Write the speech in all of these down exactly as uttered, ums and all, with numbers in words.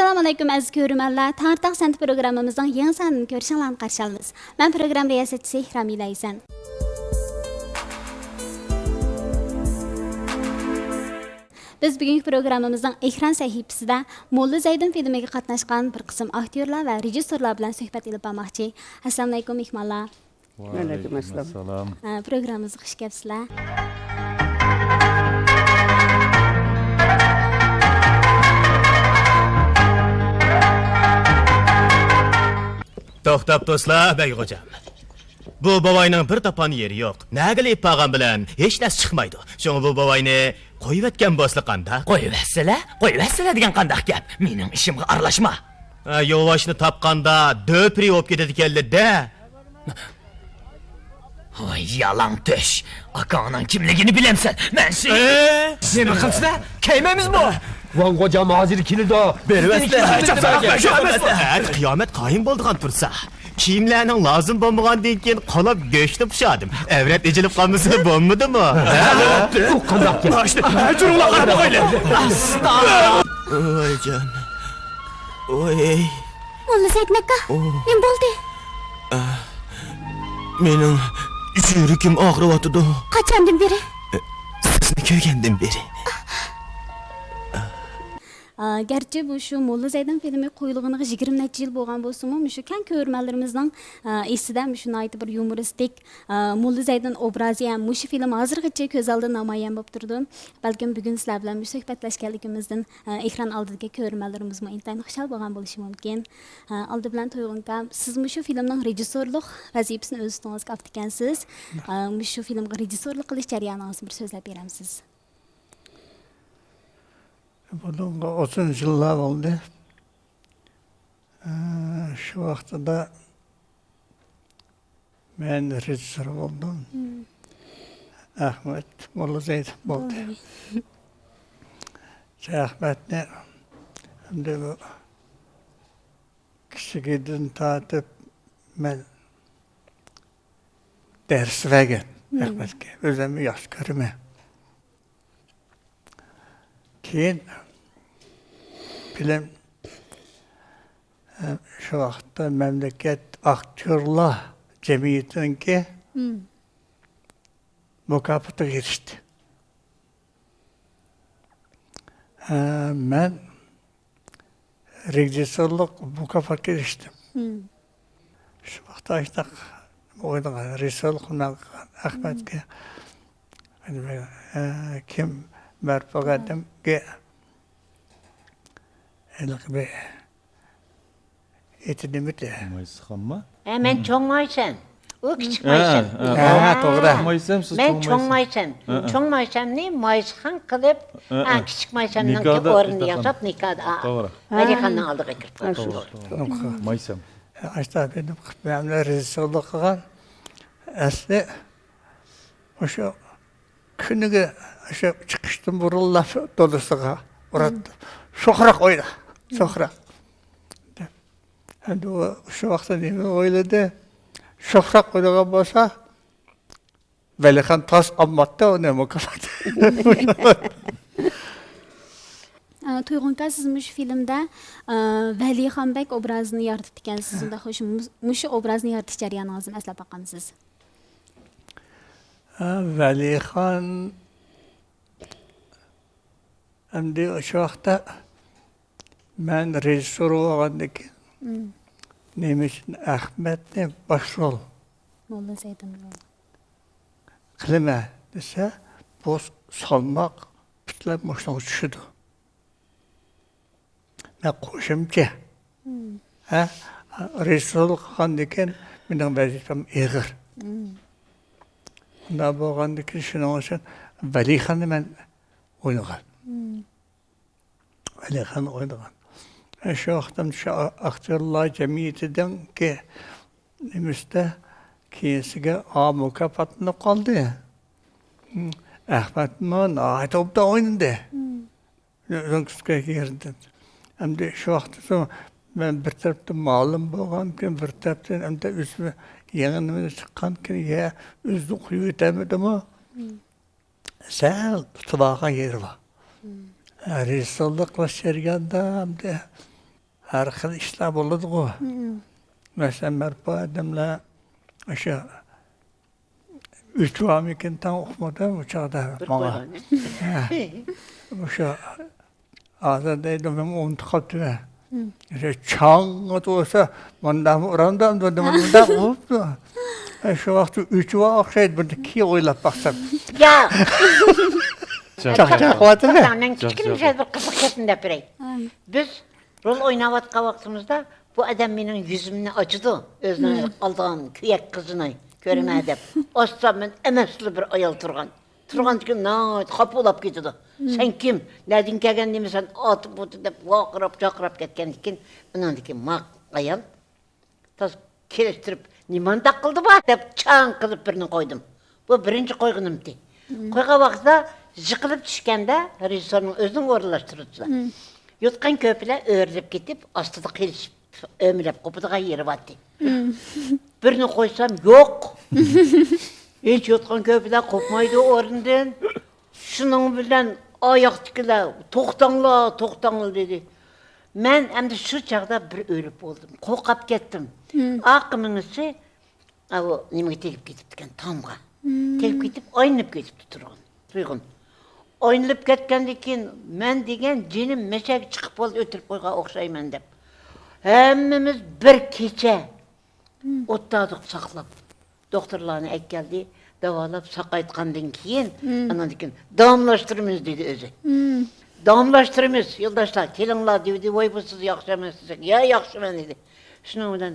ئەسسالامۇئەلەيكۇم، ئەزىز كۆرۈرمەنلەر! تەڭرىتاغ سەنئىتى پروگراممىمىزنىڭ يېڭى سانىدىن كۆرۈشۈڭلارنى قارشى ئالىمىز. مەن پروگرامما رىياسەتچىسى رامىلە ھۈسەن. بىز بۈگۈنكى پروگراممىمىزنىڭ ئېكران سەھىپىسىدە موللا زەيدىن فىلىمىگە قاتناشقان بىر قىسىم ئاكتيورلار ۋە رېژىسسورلار بىلەن سۆھبەت ئېلىپ بارماقچى. ئەسسالامۇئەلەيكۇم، مېھمانلار. ۋەئەلەيكۇم ئەسسالام. ئە، پروگراممىمىزغا خۇش كەپسىلەر. توختاپ تۇرسىلا، بەگ غوجام. بۇ بوۋاينىڭ بىر تاپان يېرى يوق. نەگىلا ئېلىپ بارغان بىلەن ھېچ نەرسە چىقمايدۇ. شۇڭا بۇ بوۋاينى قويۇۋەتكەن بولسىلا قانداق؟ قويۇۋەتسىلە، قويۇۋەتسىلە دېگەن قانداق گەپ؟ مېنىڭ ئىشىمغا ئارىلاشما. ھە، يولۋاشنى تاپقاندا دۆپرى بولۇپ كېتىدىكەنلىدە. ۋاي يالاڭ تۆش! ئاكاڭنىڭ كىملىكىنى بىلەمسەن؟ مەن سېنى ئە؟ نېمە قىلسىلە؟ كەيمەيمىزمۇ؟ ۋاڭ غوجام ھازىر كېلىدۇ. بېرىۋەتسىلە. ئەتە قىيامەت قايىم بولىدىغان تۇرسا. كىيىملەرنىڭ لازىم بولمىغاندىن كېيىن قالاپ گۆشنى پۇشادىم. ئەۋرەت ئېچىلىپ قالمىسا بولمىدىمۇ؟ ئۇ قانداق گەپ؟ تۇرۇڭلار، قاراپ قويلى. ئاستاغ. ۋايجان. ۋاي. موللا زەيدىن ئاكا، ئو. نېمە بولدى؟ ئا، مېنىڭ يۈرىكىم ئاغرىۋاتىدۇ. قاچاندىن بېرى؟ سىزنى كۆرگەندىن بېرى. ئا، گەرچە بۇ شۇ موللا زەيدىن فىلىمى قويۇلغىنىغا يىگىرمە نەچچە يىل بولغان بولسىمۇ، مۇشۇ كەڭ كۆرۈرمەنلىرىمىزنىڭ، ئا، ئېسىدە مۇشۇ ناھايىتى بىر يۇمۇرىستىك، ئا، موللا زەيدىن ئوبرازى ھەم مۇشۇ فىلىم ھازىرغىچە كۆز ئالدىدا نامايان بولۇپ تۇرىدۇ. بەلكىم بۈگۈن سىلەر بىلەن مۇشۇ سۆھبەتلەشكەنلىكىمىزدىن ئېكران ئالدىدىكى كۆرۈرمەنلىرىمىزمۇ ئىنتايىن خۇشال بولغان بولۇشى مۇمكىن. ئالدى بىلەن تۇيغۇن ئاكا، سىز مۇشۇ فىلىمنىڭ رېژىسسورلۇق ۋەزىپىسىنى ئۆز ئۈستىڭىزگە ئاپتىكەنسىز. مۇشۇ فىلىمغا رېژىسسورلۇق قىلىش جەريانىڭىزنى بىر سۆزلەپ بېرەمسىز؟ بۇنىڭغا ئوتتۇز يىللار بولدى. شۇ ۋاقتىدا مەن رېژىسسور بولدۇم. مم. ئەخمەت موللازەيدىن بولدى. بولدى. شۇ ئەخمەتنى ئەمدى بۇ كىچىكىدىن تارتىپ مەن دەرس بەرگەن مم. ئەخمەتكە. ئۆزۈممۇ ياخشى كۆرىمەن. كېيىن فىلىم، ئە، شۇ ۋاقىتتا مەملىكەت ئاكتيورلار جەمئىيىتىنىڭكى مم. مۇكاپاتىغا ئېرىشتى. ئە، مەن رېژىسسورلۇق مۇكاپاتقا ئېرىشتىم. مم. شۇ ۋاقىتتا ئاشۇنداق ئوينىغان، رېژىسسورلۇق قىلغان ئەخمەتكە، ئە، كىم، مەرپۇ قەدىمكى ھېلىقى بىر ئېتى نېمىدى؟ مايسىخانمۇ؟ ھە، مەن چوڭ مايسەم. ئۇ كىچىك ھە، مايسەم. ھە، ھە، ھە، توغرا. مايسەم، سىز مەن چوڭ چوڭ مايسەم. مايسەم. ھە، ھە. چوڭ مايسەمنى مايسىخان قىلىپ، ھە، ھە. ئا، كىچىك مايسەمنىڭكى نىكاھدا ئورنىنى ئىستىخان. ياساپ، نىكاھدا، ئا، توغرا. ۋەلىخاننىڭ ئالدىغا كىرىپ قالدى. توغرا، توغرا. مايسەم. ئاشتا بىلىپ قىلىپ، مەن رېژىسسورلۇق قىلغان. ئەسلى مۇشۇ كۈنىگە ئاشۇ چىقىشتىن بۇرۇنلا دادىسىغا ئۇراتتى. مم. شوخراق ئوينا، شوخراق. دەپ. ئەمدى ئۇ شۇ ۋاقىتتا نېمە ئويلىدى؟ شوخراق ئوينىغان بولسا، ۋەلىخان تاس ئالماتتى ئۇنى مۇكاپات. ئە، تۇيغۇن ئاكا، سىز مۇشۇ فىلىمدە، ئە، ۋەلىخان بەگ ئوبرازىنى يارىتىپتىكەنسىز. ئۇنداق مۇشۇ، مۇشۇ ئوبرازنى يارىتىش جەريانىڭىزنى ئەسلەپ باقامسىز؟ ھە، ۋەلىخان ئەمدى شۇ ۋاقىتتا مەن رېژىسسور بولغاندىن كېيىن، مم. نېمە ئۈچۈن ئەخمەتنى باش رول موللا زەيدىن رول. قىلىمەن دېسە، بۇ سالماق پۈتۈنلەي مۇشۇنىڭغا چۈشىدۇ. مەن قوشۇمچە. مم. ھە؟ رېژىسسورلۇق قىلغاندىن كېيىن مېنىڭ ۋەزىپەم ئېغىر. مم. شۇنداق بولغاندىن كېيىن شۇنىڭ ئۈچۈن ۋەلىخاننى مەن ئوينىغان. مم. ۋەلىخان ئوينىغان. شۇ ۋاقىتتا شۇ ئاكتيورلار جەمئىيىتىنىڭكى نېمىسىدە كېيىنسىگە ئا مۇكاپاتلىنىپ قالدى. ئەخمەتمۇ ناھايىتى ئوبدان ئوينىدى. مم. ئۆزۈڭ كۈتكەن يېرىدىن. ئەمدى شۇ ۋاقىتتا مەن بىر تەرەپتىن مۇئەللىم بولغاندىكىن، بىر تەرەپتىن ئەمدى ئۆزۈمنى يېڭى نېمىنى چىققاندىكىن، يا ئۆزىنى قويۇۋېتەلمىدىمۇ؟ مم. سەل تۇتۇۋالغان يېرى بار. مم. رېژىسسورلۇق قىلىش جەريانىدا ئەمدى ھەر خىل ئىشلار بولىدىغۇ. مەسىلەن، مەرپا ئادەملەر ئاشۇ ئۆچۈۋالمىكىن تاڭ ئۇقمىدىم ئۇ چاغدا ماڭا. ھە. مۇشۇ ھازىر دەيدۇ، مەن ئۇنتۇپ قاپتىمەن. چاڭ بولسا مۇنداقمۇ ئۇرامدۇ، مۇنداق ئۇرۇپتۇ. شۇ ۋاقىت ئۆچۈۋال ئوخشايدۇ، بۇنى كېيىن ئويلاپ باقسام. ياق. چاقچاق قىلىۋاتىمەن. مەن كىچىككىنە بىر قىزىق گەپنى دەپ بېرەي. بىز رول ئويناۋاتقان ۋاقتىمىزدا بۇ ئادەم مېنىڭ يۈزۈمنى ئاچىدۇ، ئۆزىنىڭ ئالىدىغان كۆيەك قىزىنى كۆرىمەن دەپ. ئاچسام مەن ئەمەسلا بىر ئايال تۇرغان. تۇرغاندىكىن ناھايىتى خاپا بولۇپ كېتىدۇ. سەن كىم؟ نەدىن كەلگەن نېمە سەن ئاتۇ بۇتۇ دەپ ۋارقىراپ چاقىراپ كەتكەندىكىن ئاناندىكىن ما ئايال تاز كېلىشتۈرۈپ، نېمانداق قىلدى بۇ؟ دەپ چاڭ قىلىپ بىرنى قويدۇم. بۇ بىرىنچى قويغىنىمتى. قويغان ۋاقتىدا يىقىلىپ چۈشكەندە رېژىسسورنىڭ ئۆزىنىڭ ئورۇنلاشتۇرۇشىدا يوتقان كۆپىلەر ئۆرۈلۈپ كېتىپ، ئاستىدا قېلىشىپ ئۆمىلەپ قوپىدىغان يېرى بارتى. بىرنى قويسام يوق. ھېچ يوتقان كۆپىلەر قوپمايدۇ ئورنىدىن. شۇنىڭ بىلەن ئاياقتىكىلەر توختاڭلار، توختاڭلار دېدى. مەن ئەمدى شۇ چاغدا بىر ئۆلۈپ بولدۇم. قورقۇپ كەتتىم. ئارقا مېڭىسى ئاۋۇ نېمىگە تېگىپ كېتىپتىكەن، تامغا. تېگىپ كېتىپ ئايلىنىپ كېتىپتۇ تۇرغۇن. تۇيغۇن. ئايلىنىپ كەتكەندىن كېيىن مەن دېگەن جېنىم مەشەگە چىقىپ بولدى، ئۆتۈرۈپ قويغان ئوخشايمەن دەپ. ھەممىمىز بىر كېچە ئوتتادۇق ساقلاپ. دوختۇرلارنى ئەكەلدى، داۋالاپ ساقايتقاندىن كېيىن، ئاناندىن كېيىن داۋاملاشتۇرىمىز دېدى ئۆزى. داۋاملاشتۇرىمىز، يولداشلار، كېلىڭلار دېدى، ۋاي بۇ سىز ياخشى ئەمەس دېسەك، يا ياخشىمەن دېدى. شۇنىڭ بىلەن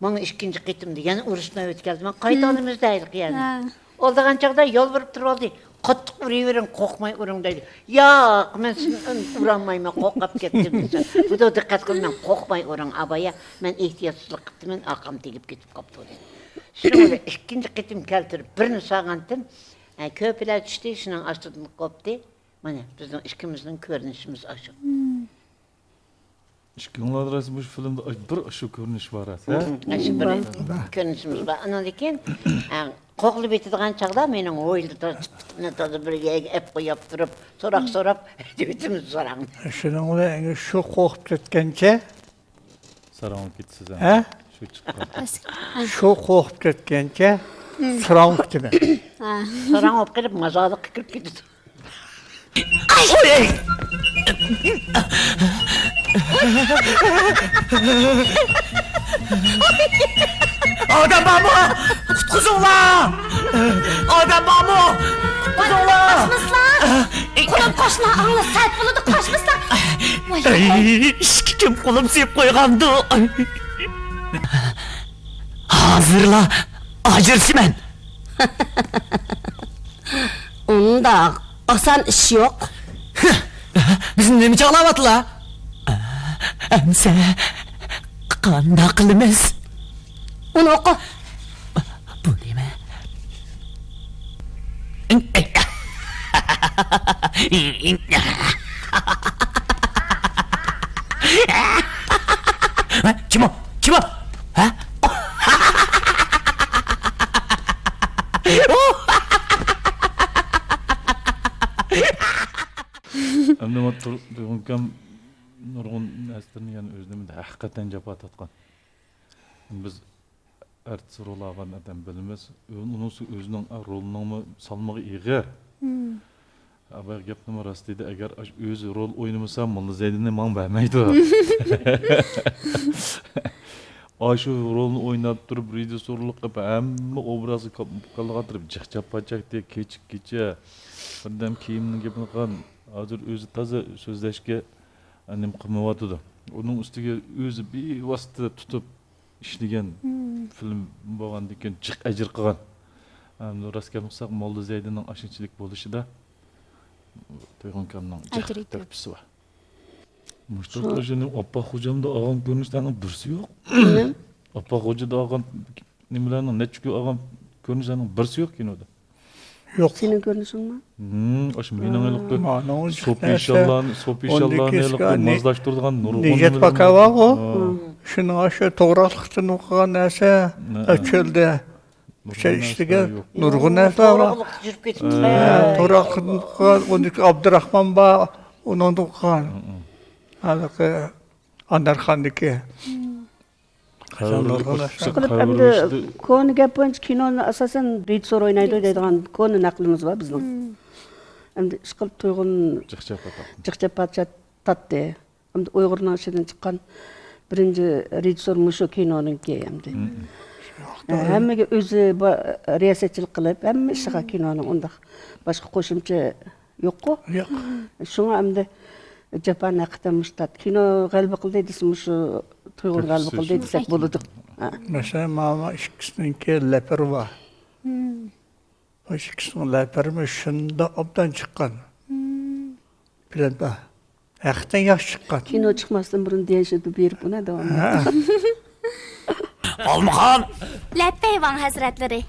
ماڭا ئىككىنچى قېتىمدا يەنە ئۇرۇش نۆۋىتى كەلدى، ماڭا قايتالىمىز دەيدۇ يەنە. ئالىدىغان چاغدا يالۋۇرۇپ تۇرۇۋالدى. قاتتىق ئۇرۇۋېرىڭ، قورقماي ئۇرۇڭ دەيدۇ. ياق، مەن سېنى ئۇرالمايمەن، قورقۇپ كەتتىم دېسە. بۇدا دىققەت قىل، مەن قورقماي ئۇرۇڭ، ئابايا، مەن ئېھتىياتسىزلىق قىپتىمەن، ئارقام تېگىپ كېتىپ قاپتۇ دېدى. شۇنىڭ بىلەن ئىككىنچى قېتىم كەلتۈرۈپ بىرنى سالغانتىم، ئە، كۆپىلەر چۈشتى، شۇنىڭ ئاستىدىن قوپتى. مانا بىزنىڭ ئىككىمىزنىڭ كۆرۈنۈشىمىز ئاشۇ. ئىككىڭلار راست مۇشۇ فىلىمدا بىر شۇ كۆرۈنۈش بار ھە؟ ئاشۇ بىر كۆرۈنۈشىمىز بار. ئانىڭدىن كېيىن، ئە، قوغلىۋېتىدىغان چاغدا مېنىڭ ھويلىدا تازا بىر يەرگە ئەپ قويۇپ تۇرۇپ، سوراق سوراپ، ئېيتىۋېتىمىز سوراقنى. شۇنىڭ بىلەن شۇ قورقۇپ كەتكەنچە ساراڭ بولۇپ كېتىسىز ھە؟ ھە؟ شۇ چىققان. شۇ قورقۇپ كەتكەنچە ساراڭ بولۇپ كېتىمەن. ساراڭ بولۇپ قېلىپ مازارلىققا كىرىپ كېتىدۇ. ئادەم بارمۇ؟ قۇتقۇزۇڭلار! ئادەم بارمۇ؟ قۇتقۇزۇڭلار! قاچمىسىلا! قولۇم قوشنا ئاڭلا سەت بولىدۇ، قاچمىسىلا! ۋاي، ئەي، ئىشىككە كىم قولۇم سېلىپ قويغاندۇ؟ ھازىرلا ئاجرىشىمەن. ئۇنداق ئاسان ئىش يوق. بىزنى نېمە چاغلاۋاتىلا؟ ئەمسە قانداق قىلىمىز؟ ئۇنى ئوقۇ. بۇ نېمە؟ كىم ئۇ؟ كىم ئۇ؟ ھە؟ ئەمدى ما تۇر-، تۇيغۇن ئاكام نۇرغۇن نەرسىلەرنى يەنە ئۆزىنى ھەقىقەتەن جاپا تارتقان. بىز ئارتىس رول ئالغان ئادەم بىلىمىز. ئۇنىڭ ئۆزىنىڭ رولىنىڭمۇ سالمىقى ئېغىر. ئاباي گەپنىمۇ راست دېدى، ئەگەر ئاش-، ئۆزى رول ئوينىمىسا، موللا زەيدىننى ماڭا بەرمەيدۇ. ئاشۇ رولنى ئويناپ تۇرۇپ، رېژىسسورلۇق قىلىپ، ھەممە ئوبرازغا كاللىغا تۇرۇپ، جىق چاپپا چەكتى، كېچە كېچە. بىردەم كىيىمنىڭ گېپىنى قىلغان، ھازىر ئۆزى تازا سۆزلەشكە نېمە قىلمايۋاتىدۇ. ئۇنىڭ ئۈستىگە ئۆزى بىۋاسىتە تۇتۇپ ئىشلىگەن فىلىم بولغاندىكىن جىق ئەجىر قىلغان. ئەمدى راست گەپنى قىلساق، موللا زەيدىننىڭ ئاشۇنچىلىك بولۇشىدا تۇيغۇن ئاكامنىڭ جىق تۆھپىسى بار. مۇشتاق ئاشۇنى ئاپپاق خوجامدا ئالغان كۆرۈنۈشلەرنىڭ بىرسى يوق. ئاپپاق خوجادا ئالغان نېمىلەرنىڭ نەچچە كۈن ئالغان كۆرۈنۈشلەرنىڭ بىرسى يوق كىنودا. يوق. سېنىڭ كۆرۈنۈشۈڭمۇ؟ ھىم، ئاشۇ مېنىڭ ھېلىقى سوپىشانلارنى، سوپىشانلارنى ھېلىقى مۇزلاشتۇرىدىغان نۇرغۇن نىجات پاكا بارغۇ. شۇنىڭ ئاشۇ توغراقلىقتىن ئوقۇغان نەرسە، چۆلدە ئىشلىگەن نۇرغۇن نەرسىلەر بار. توغراقلىقتا يۈرۈپ كېتىپتۇ. توغراقلىقتىن ئوقۇغان، ئۇنىڭدىكى ئابدۇراخمان بار، ئۇنىڭدىن ئوقۇغان. ھېلىقى ئاندارخاندىكى. قەبرىلىك قانداق ئۇسسۇلۇق قىلىپ، قەبرە ئەمدى ئىشىدا كونا گەپ بويىچە كىنونى ئاساسەن رېژىسسور ئوينايدۇ دەيدىغان كونا نەقلىمىز بار بىزنىڭ. ئەمدى ئىشقىلىپ تۇيغۇن جىق جاپا تارتتى. جىق جاپا تارتتى. ئەمدى ئۇيغۇرنىڭ ئىچىدىن چىققان بىرىنچى رېژىسسور مۇشۇ كىنونىڭكى ئەمدى. ھە، ھەممىگە ئۆزى با-، رىياسەتچىلىك قىلىپ، ھەممە ئىشىغا كىنونىڭ ئۇنداق باشقا قوشۇمچە يوققۇ؟ يوق. شۇڭا ئەمدى جاپانى ھەقىقەتەن مۇشۇ تارتتى. كىنو غەلىبە قىلدى دېسە، مۇشۇ تۇيغۇ غەلىبە قىلدى دېسەك بولىدۇ. ھە. مەسىلەن، مانا ئىككىسىنىڭكى لەپىرى بار. بۇ ئىككىسىنىڭ لەپىرىمۇ شۇنداق ئوبدان چىققان. پىلاندا. ھەقىقەتەن ياخشى چىققان. كىنو چىقماستىن بۇرۇن ديەنشىنپې بېرىپ ئۇنى داۋاملىق. ھە. ئالمىخان! لەببەي ۋاڭ ھەزرەتلىرى.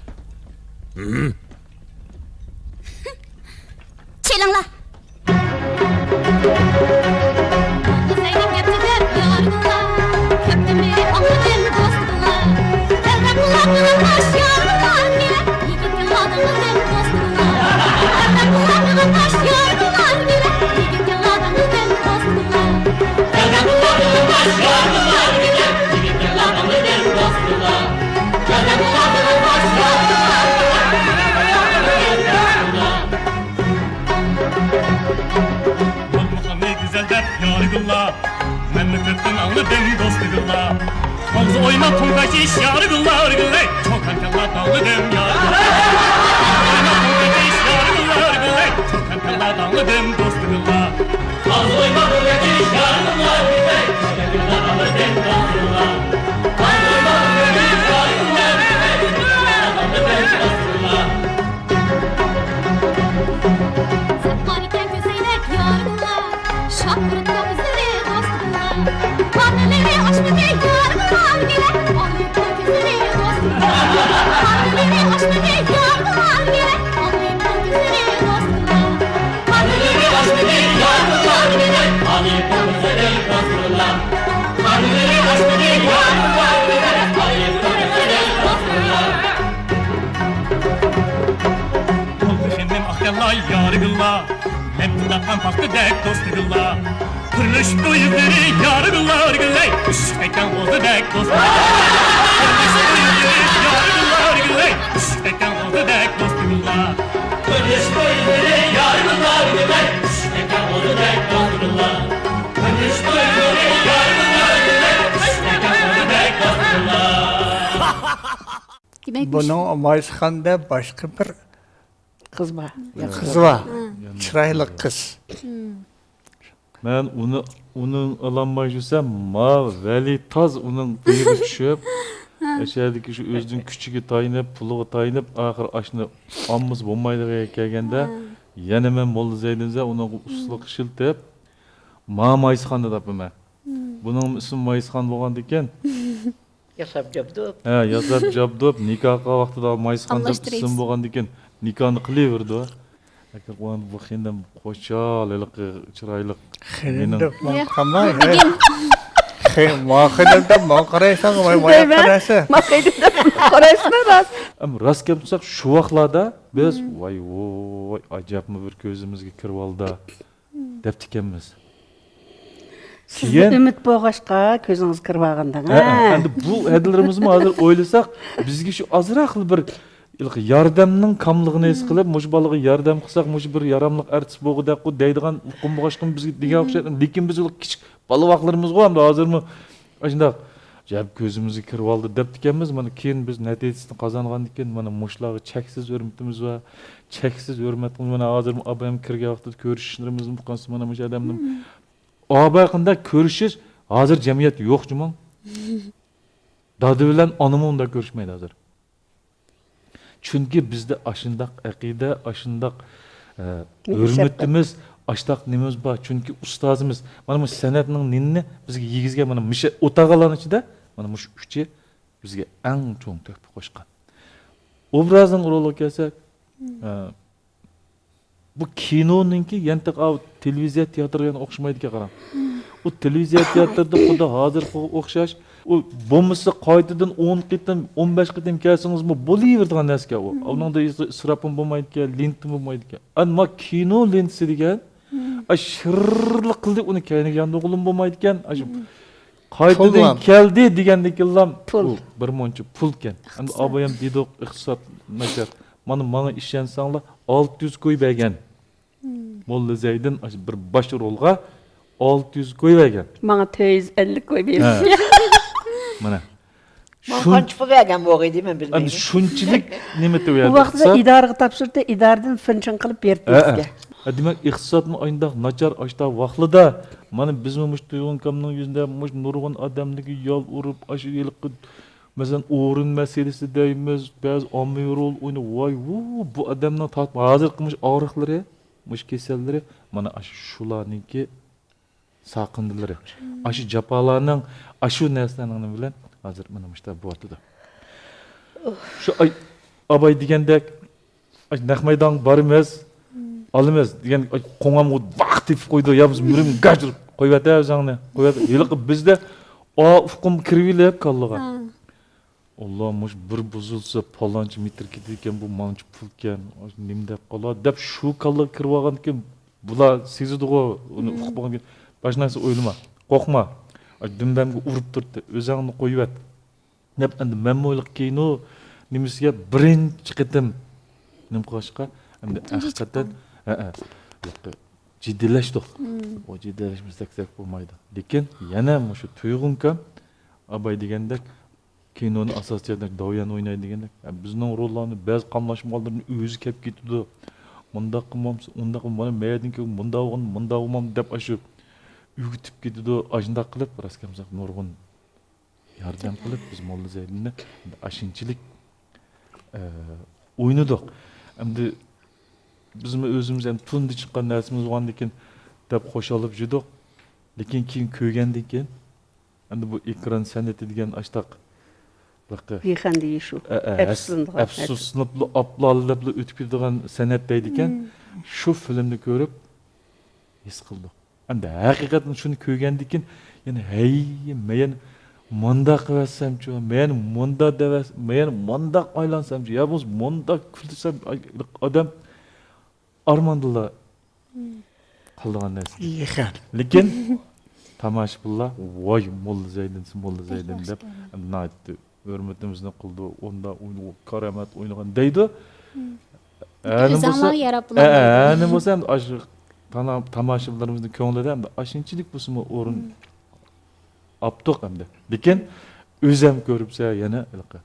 چېلىڭلار! مۇھەممەد گۈزەل دەپ يارىغىنلا، مەن مەكتەپتىن ئاڭلىدىم دوستىغىنلا. ئاغزى ئويما توڭ قاچىش يارىغىنلا، ئۆرگىلەي، چوكان كاللا داڭلىدىم يارىغىنلا. ئاغزى ئويما توڭ قاچىش يارىغىنلا، ئۆرگىلەي، چوكان كاللا داڭلىدىم دوستىغىنلا. ئاغزى ئويما توڭ قاچىش يارىغىنلا، ئۆرگىلەي، چوكان كاللا داڭلىدىم دوستىغىنلا. ئاغزى ئويما توڭ قاچىش يارىغىنلا، ئۆرگىلەي، چوكان كاللا داڭلىدىم دوستىغىنلا. سەپقان ئىكەن كۆزەينەك يارىغىنلا، شاپىرىتلىق ئىزلىرى دوستىغىنلا. قارنىلىرى ئاشمىدى يارىغىنلا، ئالىيىپنىڭ كۆزلىرى دوستىغىنلا. قارنىلىرى ئاشمىدى يارىغىنلا، ئالىيىپنىڭ كۆزلىرى دوستىغىنلا. قارنىلىرى ئاشمىدى يارىغىنلا، ئالىيىپنىڭ كۆزلىرى دوستىغىنلا. قارنىلىرى ئاشمىدى يارىغىنلا، ئالىيىپنىڭ كۆزلىرى دوستىغىنلا. قولدا خېنىم ئاقياللا يارىغىنلا، نەم تۇتقان پاختىدەك دوستىغىنلا. پۈرلۈشۈپتۇ يۈزلىرى يارىغىنلا، ئۆرگىلەي، ئۈششۈك تەككەن غوزىدەك دوستىغىنلا. پۈرلۈشۈپتۇ يۈزلىرى يارىغىنلا، ئۆرگىلەي، ئۈششۈك تەككەن غوزىدەك دوستىغىنلا. پۈرلۈشۈپتۇ يۈزلىرى يارىغىنلا، ئۆرگىلەي، ئۈششۈك تەككەن غوزىدەك دوستىغىنلا. پۈرلۈشۈپتۇ يۈزلىرى يارىغىنلا، ئۆرگىلەي، ئۈششۈك تەككەن غوزىدەك دوستىغىنلا. دېمەك، بۇنىڭ مايسىخاندا باشقا بىر قىز بار. قىز بار. چىرايلىق قىز. مەن ئۇنى، ئۇنى ئالالماي يۈرسەم، ما ۋەلى تاز ئۇنىڭ بېيىغا چۈشۈپ، ئەشەدىكى شۇ ئۆزىنىڭ كۈچىگە تايىنىپ، پۇلىغا تايىنىپ، ئاخىرى ئاشۇنى ئالمىسا بولمايدىغان كەلگەندە، يەنە مەن موللا زەيدىنزە ئۇنىڭغا ئۇسسۇلۇق ئىشلىتىپ، ما مايسىخاندا تاپىمەن. بۇنىڭ ئىسمى مايسىخان بولغاندىكىن، ياساپ جابدۇپ. ھە، ياساپ جابدۇپ، نىكاھ قىلغان ۋاقتىدا مايسىخان دەپ ئالماشتۇرايسىز. ئىسىم بولغاندىكىن، نىكاھنى قىلىۋېرىدۇ. لېكىن بۇ خېنىم خۇشال، ھېلىقى چىرايلىق خېنىم خېنىم. دەپ ماڭا قارىماي، ھەي. خې-، ما خېنىم دەپ ماڭا قارايسەن، ۋاي، ما ياققا نەرسە. ما خېنىم دەپ ماڭا قارايسىلەر راست. ئەم، راست گەپ قىلساق، شۇ ۋاقىتلاردا بىز، ۋاي، ۋاي، ئەجەبمۇ بىر كۆزىمىزگە كىرىۋالدى. دەپتىكەنمىز. سىزدە كېيىن ئۈمىد بولغاچقا كۆزىڭىز كىرىۋالغاندىڭ، ھە، ھە. ئەمدى بۇ ھەدىلىرىمىزمۇ ھازىر ئويلىساق، بىزگە شۇ ئازراقلا بىر ياردەمنىڭ كاملىقىنى ھېس قىلىپ، مۇشۇ بالىغا ياردەم قىلساق، مۇشۇ بىر ياراملىق ئارتىس بولغۇدەكقۇ دەيدىغان ئۇقۇم بولغاچقىمۇ بىزگە دېگەن ئوخشايدۇ. لېكىن بىز كىچىك بالا ۋاقىتلىرىمىزغۇ ئەمدى ھازىرمۇ ئاشۇنداق، جەپ كۆزىمىزگە كىرىۋالدى دەپتىكەنمىز. مانا كېيىن بىز نەتىجىسىنى قازانغاندىن كېيىن، مانا مۇشۇلارغا چەكسىز ھۆرمىتىمىز بار، چەكسىز ھۆرمەت قىلىمىز. مانا ھازىرمۇ ئابايام كىرگەن ۋاقتىدا كۆرۈشۈشلىرىمىزمۇ قىلسا، مانا مۇشۇ ئادەمنى ئاباي قانداق كۆرۈشۈش، ھازىر جەمئىيەت يوق جۇمۇ. دادا بىلەن ئانىمۇ ئۇنداق كۆرۈشمەيدۇ ھازىر. چۈنكى بىزدە ئاشۇنداق ئەقىدە، ئاشۇنداق، ئە، ھۆرمىتىمىز، ئاشۇنداق نېمىمىز بار. چۈنكى ئۇستازىمىز، مانا مۇشۇ سەنئەتنىڭ نېنىنى بىزگە يېگۈزگەن، مانا مۇشۇ ئولتۇرغانلارنىڭ ئىچىدە مانا مۇشۇ ئۈچى بىزگە ئەڭ چوڭ تۆھپە قوشقان. ئوبرازنىڭ رولىغا كەلسەك، ئە، بۇ كىنونىڭكى يانتىق ئاۋۇ تېلېۋىزىيە تىياتىرىغا يەنە ئوخشىمايدىكەن، قاراڭ. ئۇ تېلېۋىزىيە تىياتىردا خۇددى ھازىرقىغا ئوخشاش. ئۇ بولمىسا قايتىدىن ئون قېتىم، ئون بەش قېتىم كەلسىڭىزمۇ بولۇۋېرىدىغان نەرسىكەن ئۇ. ئۇنىڭدا ئىسرافمۇ بولمايدىكەن، لېنتىمۇ بولمايدىكەن. ئەمما كىنو لېنتىسى دېگەن، ئا، شىرلىق قىلدى، ئۇنى كەينىگە ياندۇرغىلىمۇ بولمايدىكەن. ئاشۇ قايتىدىن كەلدى دېگەندىكىنلا پۇل. بۇ بىر مۇنچە پۇلكەن. ئەمدى ئابايام دېدۇق، ئىقتىساد ناچار. مانا ماڭا ئىشەنسەڭلار، ئالتە يۈز كوي بەرگەن. موللا زەيدىن ئاشۇ بىر باش رولغا ئالتە يۈز كوي بەرگەن. ماڭا تۆت يۈز ئەللىك كوي بېرىپتۇ. مانا. ماڭا قانچە پۇل بەرگەن بولغىيدى، مەن بىلمەيمەن. ئەمدى شۇنچىلىك نېمە ئۇ ۋاقىتتا ئىدارىگە تاپشۇردى، ئىدارىدىن فىنچىڭ قىلىپ بېرىپتۇ بىزگە. ھە، دېمەك، ئىقتىسادمۇ ئاينداق ناچار ئاشتا ۋاقلىدا. مانا بىزمۇ مۇشۇ تۇيغۇن ئاكامنىڭ يۈزىدە مۇشۇ نۇرغۇن ئادەملەرگە يال ئۇرۇپ، ئاشۇ ھېلىقى، مەسىلەن، ئورۇن مەسىلىسى دەيمىز، بەزى ئاممىۋى رول ئويناپ، ۋاي، ۋۇ، بۇ ئادەمنىڭ تارتما-، ھازىرقى مۇشۇ ئاغرىقلىرى، مۇشۇ كېسەللىرى، مانا ئاشۇ شۇلارنىڭكى ساقىندىلىرى. ئاشۇ جاپالارنىڭ، ئاشۇ نەرسىلەرنىڭ نېمە بىلەن ھازىر مانا مۇشۇنداق بولۇۋاتىدۇ. شۇ ئاي-، ئاباي دېگەندەك، ئاشۇ نەق مەيدانغا بارىمىز، ئالىمىز دېگەن، ئاي، قوڭامغا ۋاق تېپىپ قويىدۇ، يا بولمىسا مۈرۈمگە گاج ئۇرۇپ، «قويۇۋەتە ئۆزۈڭنى، قويۇۋەتە.» ھېلىقى بىزدە ئا ئۇقۇم كىرىۋېلىپ كاللىغا. ئاللا، مۇشۇ بىر بۇزۇلسا، پالانچە مېتىر كېتىدىكەن، بۇ مانچە پۇلكەن، نېمە دەپ قالار دەپ، شۇ كاللىغا كىرىۋالغاندىكىن، بۇلار سېزىدىغۇ، ئۇنى ئۇقۇپ بولغاندىكىن، باشقا نەرسە ئويلىما، قورقما. دۈمبەمگە ئۇرۇپ تۇرۇپتۇ، ئۆزۈڭنى قويۇۋەت دەپ، ئەمدى مەنمۇ ھېلىقى كىنو نېمىسىگە بىرىنچى قېتىم نېمە قىلغاچقا، ئەمدى ھەقىقەتەن، ھەئە، جىددىيلەشتۇق. ئۇ جىددىيلەشمىسەك بولمايدۇ. لېكىن يەنە مۇشۇ تۇيغۇنكام، ئاباي دېگەندەك، كىنونى ئاساسىي داۋيەن ئوينايدۇ دېگەندەك، بىزنىڭ روللارنى بەزى قاملاشمىغانلىرىنى ئۆزى كەپ كېتىدۇ. مۇنداق قىلمامسىز، ئۇنداق قىلمامسىز، مانا مەيەردىن كېلىپ مۇنداق بولغان، مۇنداق بولمام دەپ ئاشۇ ئۆگىتىپ كېتىدۇ. ئاشۇنداق قىلىپ، راست گەپ، نۇرغۇن ياردەم قىلىپ، بىز موللا زەيدىننى ئاشۇنچىلىك، ئە، ئوينىدۇق. ئەمدى بىزمۇ ئۆزىمىز ئەمدى تۇندى چىققان نەرسىمىز بولغاندىكىن دەپ خۇشاللىنىپ يۈردۇق. لېكىن كېيىن كۆرگەندىن كېيىن، ئەمدى بۇ ئېكران سەنئىتى دېگەن ئاشتاق، بىخەندە يېشۇ، ئە، ئە، ئەپسۇسلىنىدىغان، ئەپسۇسلىنىپلا، ئاپلالىدەپلا ئۆتۈپ كېتىدىغان سەنئەت دەيدىكەن. شۇ فىلىمنى كۆرۈپ ھېس قىلدۇق. ئەمدى ھەقىقەتەن شۇنى كۆرگەندىن كېيىن، يەنە، ھەي، مەن مۇنداق قىلىۋەتسەمچۇ، مەن مۇنداق دەۋەس-، مەن مۇنداق ئايلانسامچۇ، يا بولمىسا مۇنداق كۈلسەم، ئاي، ئادەم ئارماندىلا قىلىدىغان نەرسە. لېكىن تاماشىبىنلار، ۋاي، موللا زەيدىن، موللا زەيدىن دەپ، ناھايىتى ھۆرمىتىمىزنى قىلىدۇ، ئۇنداق ئوينىغان، كارامەت ئوينىغان دەيدۇ. ئەنە بولسا، ئەنە بولسا، ئاشۇ تانا-، تاماشىبىنلىرىمىزنىڭ كۆڭلىدە ئەمدى ئاشۇنچىلىك بولسىمۇ ئورۇن ئاپتۇق ئەمدى. لېكىن ئۆزەم كۆرۈپسە يەنە ھېلىقى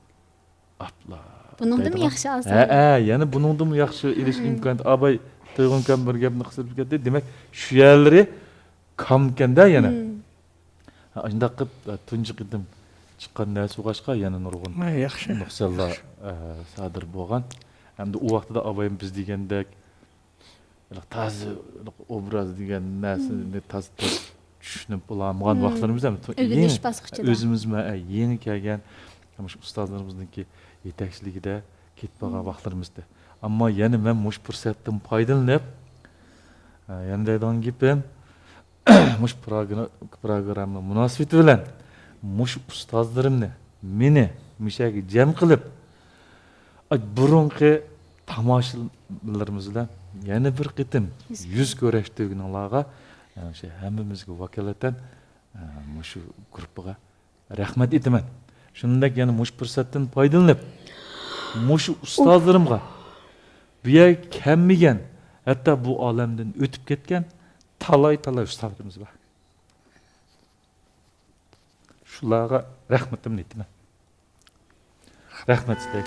ئاپلا. بۇنىڭدىمۇ ياخشى ئالسا. ھە، ھە، يەنە بۇنىڭدىمۇ ياخشى ئېلىش ئىمكانىيىتى. ئاباي تۇيغۇنكام بىر گەپنى قىستۇرۇپ كەتتى. دېمەك، شۇ يەرلىرى كامكەندە يەنە. ھە، ئاشۇنداق قىلىپ، ھە، تۇنجى قېتىم چىققان نەرسە بولغاچقا، يەنە نۇرغۇن نۇقسانلار، ھە، سادىر بولغان. ھەمدە ئۇ ۋاقتىدا ئابايمۇ بىز دېگەندەك، ھېلىقى تازا، ھېلىقى ئوبراز دېگەن نەرسىنى تازا، تازا چۈشىنىپ بولالمىغان ۋاقىتلىرىمىز ھەم. ئۆگىنىش باسقۇچىدا. ئۆزىمىزمۇ، ھە، يېڭى كەلگەن، مۇشۇ ئۇستازلىرىمىزنىڭكى يېتەكچىلىكىدە كېتىپ بارغان ۋاقىتلىرىمىزدى. ئەمما يەنە مەن مۇشۇ پۇرسەتتىن پايدىلىنىپ، ئە، يەنە دەيدىغان گېپىم، مۇشۇ پروگرا-، پروگرامما مۇناسىۋىتى بىلەن مۇشۇ ئۇستازلىرىمنى، مېنى مۇشۇ يەرگە جەم قىلىپ، ئاي، بۇرۇنقى تاماشىبىنلىرىمىز بىلەن يەنە بىر قېتىم يۈز كۆرۈشتۈرگىنىڭلارغا، ئە، شۇ ھەممىمىزگە ۋاكالىتەن، ئە، مۇشۇ گۇرۇپپىغا رەھمەت ئېيتىمەن. شۇنىڭدەك يەنە مۇشۇ پۇرسەتتىن پايدىلىنىپ، مۇشۇ ئۇستازلىرىمغا، بۇ يەرگە كەلمىگەن، ھەتتا بۇ ئالەمدىن ئۆتۈپ كەتكەن تالاي-تالاي ئۇستازلىرىمىز بار. شۇلارغا رەھمىتىمنى ئېيتىمەن. رەھمەت سىزگە.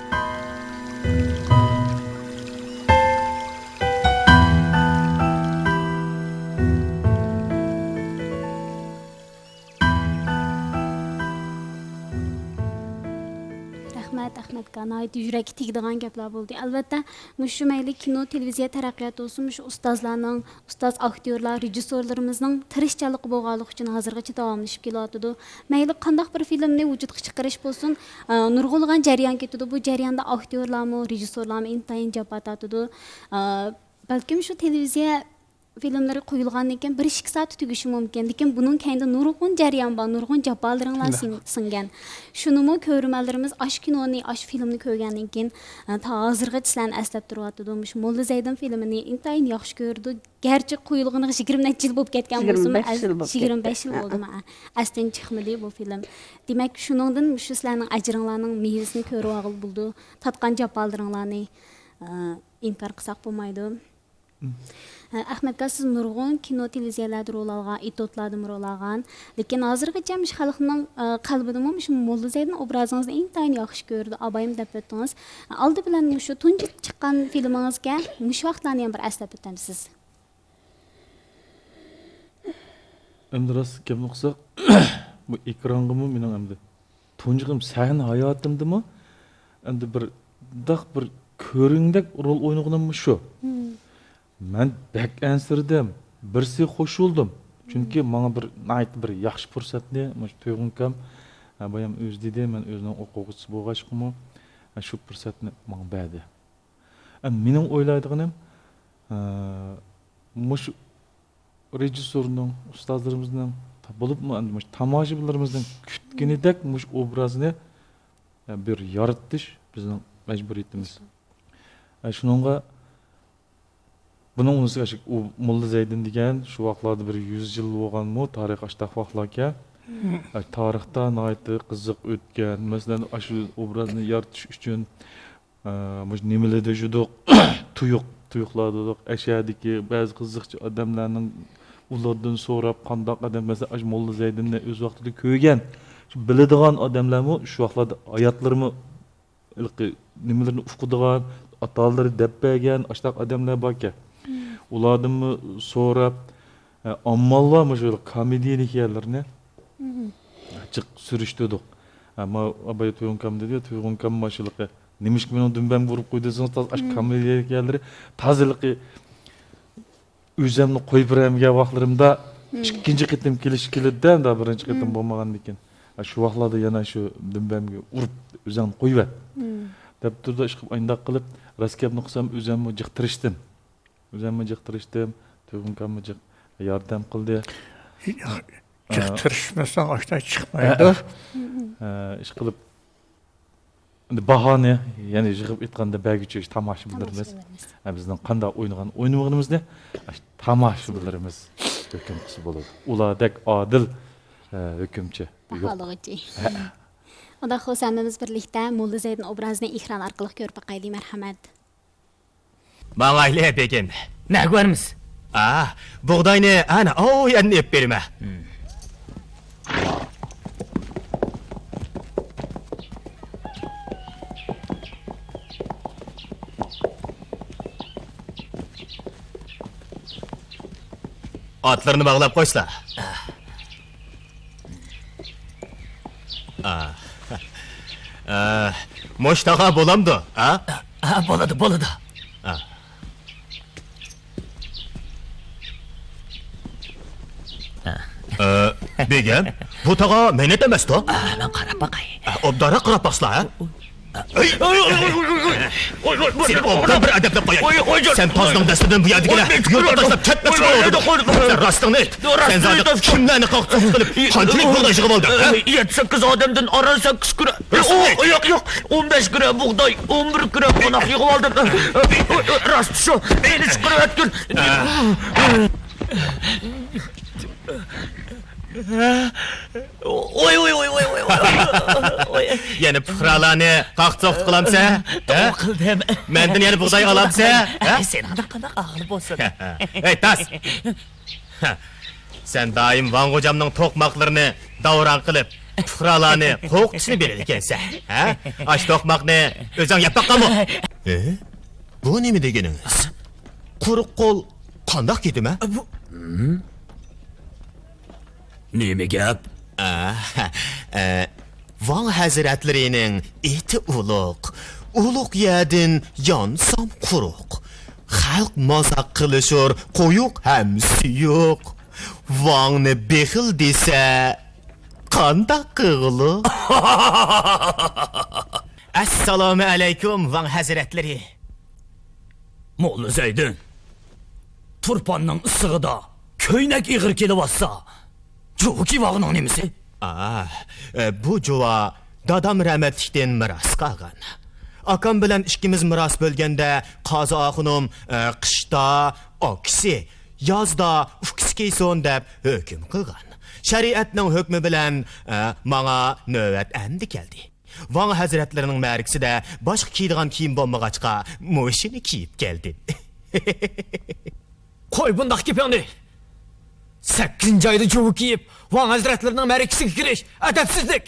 رەھمەت، ئەخمەت ئاكا، ناھايىتى يۈرەككە تېگىدىغان گەپلەر بولدى. ئەلۋەتتە، مۇشۇ مەيلى كىنو، تېلېۋىزىيە تەرەققىياتى بولسۇن، مۇشۇ ئۇستازلارنىڭ، ئۇستاز ئاكتيورلار، رېژىسسورلىرىمىزنىڭ تىرىشچانلىقى بولغانلىقى ئۈچۈن ھازىرغىچە داۋاملىشىپ كېلىۋاتىدۇ. مەيلى قانداق بىر فىلىمنى ۋۇجۇدقا چىقىرىش بولسۇن، ئە، نۇرغۇنلىغان جەريان كېتىدۇ. بۇ جەرياندا ئاكتيورلارمۇ، رېژىسسورلارمۇ ئىنتايىن جاپا تارتىدۇ. ئە، بەلكىم شۇ تېلېۋىزىيە فىلىملىرى قويۇلغاندىن كېيىن بىر ئىككى سائەتتە تۈگىشى مۇمكىن، لېكىن بۇنىڭ كەينىدە نۇرغۇن جەريان بار، نۇرغۇن جاپالىرىڭلار سىڭ-، سىڭگەن. شۇنىمۇ كۆرۈرمەنلىرىمىز ئاشۇ كىنونى، ئاشۇ فىلىمنى كۆرگەندىن كېيىن، ئە، تا ھازىرغىچە سىلەرنى ئەسلەپ تۇرۇۋاتىدۇ. مۇشۇ موللا زەيدىن فىلىمىنى ئىنتايىن ياخشى كۆرىدۇ. گەرچە قويۇلغىنىغا يىگىرمە نەچچە يىل بولۇپ كەتكەن بولسىمۇ، يىگىرمە بەش يىل بولۇپ يىگىرمە بەش يىل بولدىمۇ، ئە، ئەستىن چىقمىدى بۇ فىلىم. دېمەك، شۇنىڭدىن مۇشۇ سىلەرنىڭ ئەجرىڭلارنىڭ مېۋىسىنى كۆرۈۋالغىلى بولىدۇ. تارتقان جاپالىرىڭلارنى، ئە، ئىنكار قىلساق بولمايدۇ. ئەخمەت ئاكا، سىز نۇرغۇن كىنو، تېلېۋىزىيەلەردە رول ئالغان، ئېتوتلاردىمۇ رول ئالغان. لېكىن ھازىرغىچە مۇشۇ خەلقنىڭ، ئە، قەلبىدىمۇ مۇشۇ موللا زەيدىن ئوبرازىڭىزنى ئىنتايىن ياخشى كۆرىدۇ، ئابايىم دەپ ئۆتتىڭىز. ئالدى بىلەن مۇشۇ تۇنجى چىققان فىلىمىڭىزگە مۇشۇ ۋاقىتلارنى يەنە بىر ئەسلەپ ئۆتەمسىز؟ ئەمدى راست گەپنى قىلساق، بۇ ئېكرانغىمۇ مېنىڭ ئەمدى تۇنجى قېتىم سەھنە ھاياتىمدىمۇ ئەمدى بىر، داق بىر كۆرۈڭدەك رول ئوينىغىنىممۇ شۇ. مەن بەك ئەنسىرىدىم. بىرسى خوش بولدۇم. چۈنكى ماڭا بىر ناھايىتى بىر ياخشى پۇرسەتنى مۇشۇ تۇيغۇن ئاكام، ھە، بايام ئۆزى دېدى، مەن ئۆزىنىڭ ئوقۇغۇچىسى بولغاچقىمۇ، ھە، شۇ پۇرسەتنى ماڭا بەردى. ئەمدى مېنىڭ ئويلايدىغىنىم، ئە، مۇشۇ رېژىسسورنىڭ، ئۇستازلىرىمىزنىڭ، بولۇپمۇ ئەمدى مۇشۇ تاماشىبىنلىرىمىزنىڭ كۈتكىنىدەك مۇشۇ ئوبرازنى، ئە، بىر يارىتىش بىزنىڭ مەجبۇرىيىتىمىز. ئە، شۇنىڭغا بۇنىڭ ئۈستىگە ئاشۇ ئۇ موللا زەيدىن دېگەن شۇ ۋاقىتلاردا بىر يۈز يىل بولغانمۇ، تارىخ ئاشتاق ۋاقىتلاركەن. ئە، تارىختا ناھايىتى قىزىق ئۆتكەن. مەسىلەن، ئاشۇ ئوبرازنى يارىتىش ئۈچۈن، ئە، مۇشۇ نېمىلەردە يۈردۇق، تۇيۇق، تۇيۇقلاردا يۈردۇق. ئەشەدىكى بەزى قىزىقچى ئادەملەرنىڭ ئۇلاردىن سوراپ، قانداق ئادەم، مەسىلەن، ئاشۇ موللا زەيدىننى ئۆز ۋاقتىدا كۆرگەن، شۇ بىلىدىغان ئادەملەرمۇ شۇ ۋاقىتلاردا ھاياتلىرىمۇ ھېلىقى نېمىلىرىنى ئۇقىدىغان، ئاتالىرى دەپ بەرگەن ئاشۇنداق ئادەملەر باركەن. ئۇلاردىنمۇ سوراپ، ئە، ئامماللار مۇشۇ كومېدىيىدىكى يەرلىرىنى جىق سۈرۈشتۈردۇق. ئە، ما-، ئاباي تۇيغۇن ئاكام دېدى، تۇيغۇن ئاكام ماشۇلىقى، نېمىشقا مېنىڭ دۈمبەمگە ئۇرۇپ قويدۇڭىز تازا ئاشۇ كومېدىيىدىكى يەرلىرى، تازا ھېلىقى ئۆزۈمنى قويۇپ بېرەلمىگەن ۋاقىتلىرىمدا ئىككىنچى قېتىم كېلىش كېلىدىدە، ئەمدى بىرىنچى قېتىم بولمىغاندىكىن. ھە، شۇ ۋاقىتلاردا يەنە شۇ دۈمبەمگە ئۇرۇپ، ئۆزۈڭنى قويۇۋەت، دەپ تۇرىدۇ. ئىشقىلىپ ئاينداق قىلىپ، راست گەپنى قىلسام، ئۆزۈممۇ جىق تىرىشتىم. ئۆزۈممۇ جىق تىرىشتىم. تۇيغۇن ئاكاممۇ جىق ياردەم قىلدى. جىق تىرىشمىساڭ، ئاشۇنداق چىقمايدۇ. ھە، ئىشقىلىپ، ئەمدى باھانى يەنە يىغىپ ئېيتقاندا بەرگۈچى تاماشىبىنلىرىمىز، تاماشىبىنلىرىمىز. ھە، بىزنىڭ قانداق ئوينىغان ئويۇنىمىز، ئە، تاماشىبىنلىرىمىز ھۆكۈم قىلسا بولىدۇ. ئۇلاردەك ئادىل، ئە، ھۆكۈمچى يوق. باھالىغۇچى. ھە. ئۇنداق بولسا ھەممىمىز بىرلىكتە موللا زەيدىن ئوبرازىنى ئېكران ئارقىلىق كۆرۈپ باقايلى، مەرھەمەت. ماڭايلى، بېگىم. نەگە بارىمىز؟ ئا، بۇغداينى ئەنە ئاۋۇ يەردىن ئېلىپ بېرىمەن. ئاتلىرىنى باغلاپ قويسىلا. ئا. ئا، مۇشتاغا بولامدۇ؟ ئا؟ ئا، بولىدۇ، بولىدۇ. ئا. ئا، بېگەم، بۇ تاغا مەينەت ئەمەستۇ؟ ئا، مەن قاراپ باقاي. ئا، ئوبدانراق قاراپ باقسىلا، ھە؟ سېنى ئوبدان بىر ئەدەپلەپ قوياي. سەن تازنىڭ دەستىدىن بۇ يەردىكىلەر يۇرتقا تاشلاپ كەتمەكچى بولۇۋاتىدۇ. سەن راستىڭنى ئېيت. سەن زادى كىملەرنى قاقتۇق قىلىپ قانچىلىك بۇغداي يىغىۋالدىڭ، ھە؟ يەتتە سەككىز ئادەمدىن ئاران سەككىز كۈرە. راستىڭنى ئېيت. ياق، ياق، ياق. ئون بەش كۈرە بۇغداي، ئون بىر كۈرە قوناق يىغىۋالدىم. راستى شۇ. مېنى چىقىرىۋەتكىن. ۋوي، ۋوي، ۋوي. يەنە پۇقرالارنى قاقتۇق قىلامسەن؟ توغرا قىلدىم. مەندىن يەنە بۇغداي ئالامسەن؟ سېنىڭدەك قانداق ئاغىل بولسۇن؟ ھەي، تاس! سەن دائىم ۋاڭ غوجامنىڭ توقماقلىرىنى داۋراڭ قىلىپ، پۇقرالارنى قورقۇتۇشنى بىلىدىكەنسەن، ھە؟ ئاشۇ توقماقنى ئۆزۈڭ يەپ باققانمۇ؟ ھە؟ بۇ نېمە دېگىنىڭىز؟ قۇرۇق قول قانداق كېتىمەن؟ بۇ نېمە گەپ؟ ئە، ئە، ۋاڭ ھەزرەتلىرىنىڭ ئېتى ئۇلۇغ، ئۇلۇغ يەردىن يانسام قۇرۇق. خەلق مازاق قىلىشۇر قويۇق ھەم سۇيۇق. ۋاڭنى بېخىل دېسە قانداق قىغلۇ؟ ئەسسالامۇ ئەلەيكۇم، ۋاڭ ھەزرەتلىرى. موللا زەيدىن، تۇرپاننىڭ ئىسسىقىدا كۆينەك ئېغىر كېلىۋاتسا، جۇۋا كىيىۋالغىنىڭ نېمىسى؟ ئا، ئە، بۇ جۇۋا دادام رەھمەتلىكتىن مىراس قالغان. ئاكام بىلەن ئىككىمىز مىراس بۆلگەندە، قازى ئاخۇنۇم، ئە، قىشتا ئاكىسى، يازدا ئۇكىسى كىيسۇن دەپ ھۆكۈم قىلغان. شەرىئەتنىڭ ھۆكمى بىلەن، ئە، ماڭا نۆۋەت ئەمدى كەلدى. ۋاڭ ھەزرەتلىرىنىڭ مەرىكىسىدە باشقا كىيىدىغان كىيىم بولمىغاچقا، مۇشۇنى كىيىپ كەلدىم. قوي بۇنداق گېپىڭنى! سەككىزىنچى ئايدا جۇۋا كىيىپ، ۋاڭ ھەزرەتلىرىنىڭ مەرىكىسىگە كىرىش ئەدەپسىزلىك!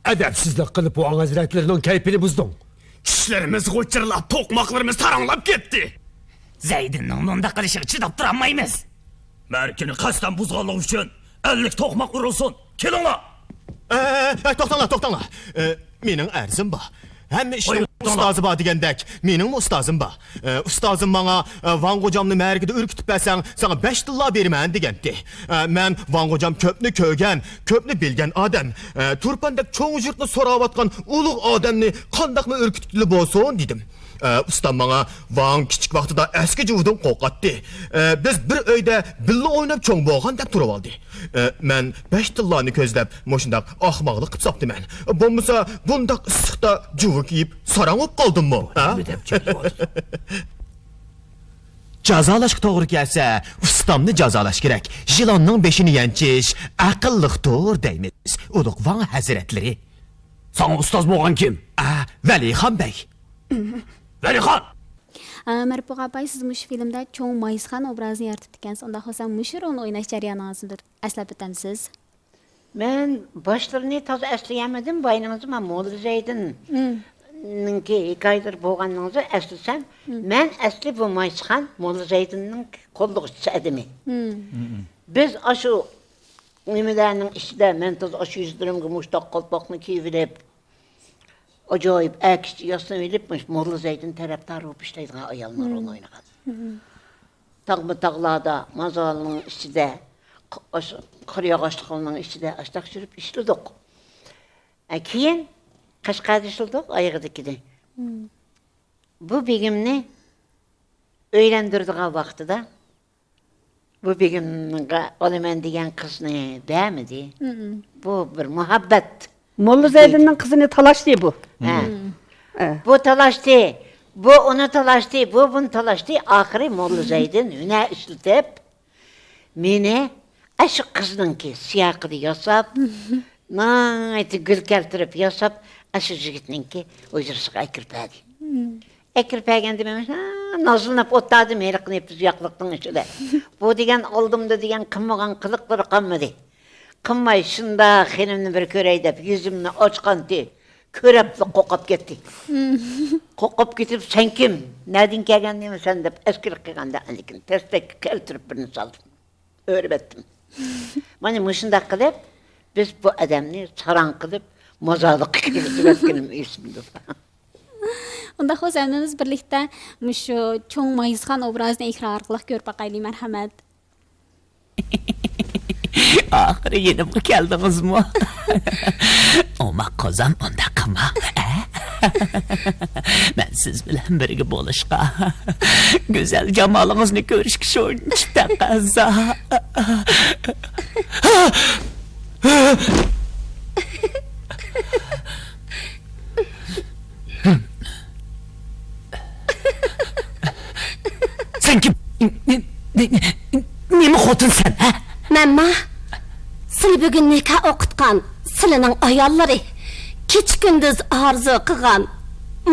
ئەدەپسىزلىك قىلىپ، ۋاڭ ھەزرەتلىرىنىڭ كەيپىنى بۇزدۇڭ. چىشلىرىمىز غۇچۇرلاپ، توقماقلىرىمىز تاراڭلاپ كەتتى. زەيدىننىڭ مۇنداق قىلىشىغا چىداپ تۇرالمايمىز. مەرىكىنى قەستەن بۇزغانلىقى ئۈچۈن ئەللىك توقماق ئۇرۇلسۇن. كېلىڭلار! ئە، ئە، توختاڭلار، توختاڭلار. ئە، مېنىڭ ئەرزىم بار. ھەممە ئىشنىڭ ئۇستازى بار دېگەندەك، مېنىڭمۇ ئۇستازىم بار. ئە، ئۇستازىم ماڭا، ئە، ۋاڭ غوجامنى مەرىكىدە ئۈركۈتۈپ بەرسەڭ، ساڭا بەش تىللا بېرىمەن دېگەنتى. ئە، مەن ۋاڭ غوجام كۆپنى كۆرگەن، كۆپنى بىلگەن ئادەم. ئە، تۇرپاندەك چوڭ يۇرتنى سوراۋاتقان ئۇلۇغ ئادەمنى قانداقمۇ ئۈركۈتكىلى بولسۇن دېدىم. ئە، ئۇستام ماڭا ۋاڭ كىچىك ۋاقتىدا ئەسكى جۇۋىدىن قورقاتتى. ئە، بىز بىر ئۆيدە بىللە ئويناپ چوڭ بولغان دەپ تۇرۇۋالدى. ئە، مەن بەش تىللانى كۆزلەپ مۇشۇنداق ئاخماقلىق قىپ ساپتىمەن. بولمىسا بۇنداق ئىسسىقتا جۇۋا كىيىپ ساراڭ بولۇپ قالدىممۇ، ھە؟ نېمە دەپ جىلۋا ئاتىدۇ؟ جازالاشقا توغرا كەلسە، ئۇستامنى جازالاش كېرەك. يىلاننىڭ بېشىنى يەنچىش ئەقىللىقتۇر دەيمىز، ئۇلۇغ ۋاڭ ھەزرەتلىرى. ساڭا ئۇستاز بولغان كىم؟ ئا، ۋەلىخان بەگ. ۋەلىخان! ئا، مەرپۇغا ئاپاي، سىز مۇشۇ فىلىمدا چوڭ مايسىخان ئوبرازىنى يارىتىپتىكەنسىز. ئۇنداق بولسا، مۇشۇ رولنى ئويناش جەريانىڭىزنى بىر ئەسلەپ ئۆتەمسىز؟ مەن باشلىرىنى تازا ئەسلىيەلمىدىم. بايىنىڭىزدا مەن موللا زەيدىننىڭكى ھېكايىلىرى بولغانلىقىنى ئەسلىسەم، مەن ئەسلى بۇ مايسىخان موللا زەيدىننىڭ قوللىغۇچىسى ئادىمى. بىز ئاشۇ نېمىلەرنىڭ ئىچىدە، مەن تازا ئاشۇ يۈزلىرىمگە مۇشتاق قالپاقنى كىيىۋېلىپ، ئاجايىپ ئەكىچە ياسىنىۋېلىپ، مۇشۇ موللا زەيدىن تەرەپدار بولۇپ ئىشلەيدىغان ئايالنىڭ رولىنى ئوينىغان. تاغمۇ تاغلاردا، مازارنىڭ ئىچىدە، ق-، ئاش-، قارىياغاچلىقنىڭ ئىچىدە ئاشتاق يۈرۈپ ئىشلىدۇق. ئە، كېيىن قەشقەردە ئىشلىدۇق، ئايىغىدىكىدە. بۇ بېگىمنى ئۆيلەندۈرىدىغان ۋاقتىدا، بۇ بېگىمغا ئالىمەن دېگەن قىزنى بەرمىدى. بۇ بىر مۇھەببەت. موللا زەيدىننىڭ قىزىنى تالاشتى بۇ. ھە. ھە. بۇ تالاشتى، بۇ ئۇنى تالاشتى، بۇ بۇنى تالاشتى. ئاخىرى موللا زەيدىن ھۈنەر ئىشلىتىپ، مېنى ئاشۇ قىزنىڭكى سىياقىدا ياساپ، ناھايىتى گۈل كەلتۈرۈپ ياساپ، ئاشۇ يىگىتنىڭكى ھۇجرىسىغا ئەكىرىپ بەردى. ئەكىرىپ بەرگەندە مەن، ھا، نازلىنىپ ئولتۇردۇم ھېلىقى نېپىز ياقلىقنىڭ ئىچىدە. بۇ دېگەن ئالدىمدا دېگەن قىلمىغان قىلىقلىرى قالمىدى. قىلماي شۇنداق خېنىمنى بىر كۆرەي دەپ يۈزۈمنى ئاچقانتى، كۆرەپلا قورقۇپ كەتتى. قورقۇپ كېتىپ، سەن كىم؟ نەدىن كەلگەن نېمە سەن دەپ ئەسكىرىپ قىلغاندا، ئەنىكىن تەستەككە كەلتۈرۈپ بىرنى سالدىم. ئۆرۈۋەتتىم. مانا مۇشۇنداق قىلىپ، بىز بۇ ئادەمنى ساراڭ قىلىپ، مازارلىققا كىرگۈزۈۋەتكىنىم ئېسىمدە. ئۇنداق بولسا، ھەممىمىز بىرلىكتە مۇشۇ چوڭ مايسىخان ئوبرازىنى ئېكران ئارقىلىق كۆرۈپ باقايلى، مەرھەمەت. ئاخىرى يېنىمغا كەلدىڭىزمۇ؟ ئوماق قوزام، ئۇنداق قىلما، ئە؟ مەن سىز بىلەن بىرگە بولۇشقا، گۈزەل جامالىڭىزنى كۆرۈشكە شۇنچە تەقەززا. سەن كىم؟ نې-، نې-، نېمە خوتۇن سەن، ھە؟ مەنما سىلى بۈگۈن نىكاھ ئوقۇتقان سىلىنىڭ ئاياللىرى، كېچە-كۈندۈز ئارزۇ قىلغان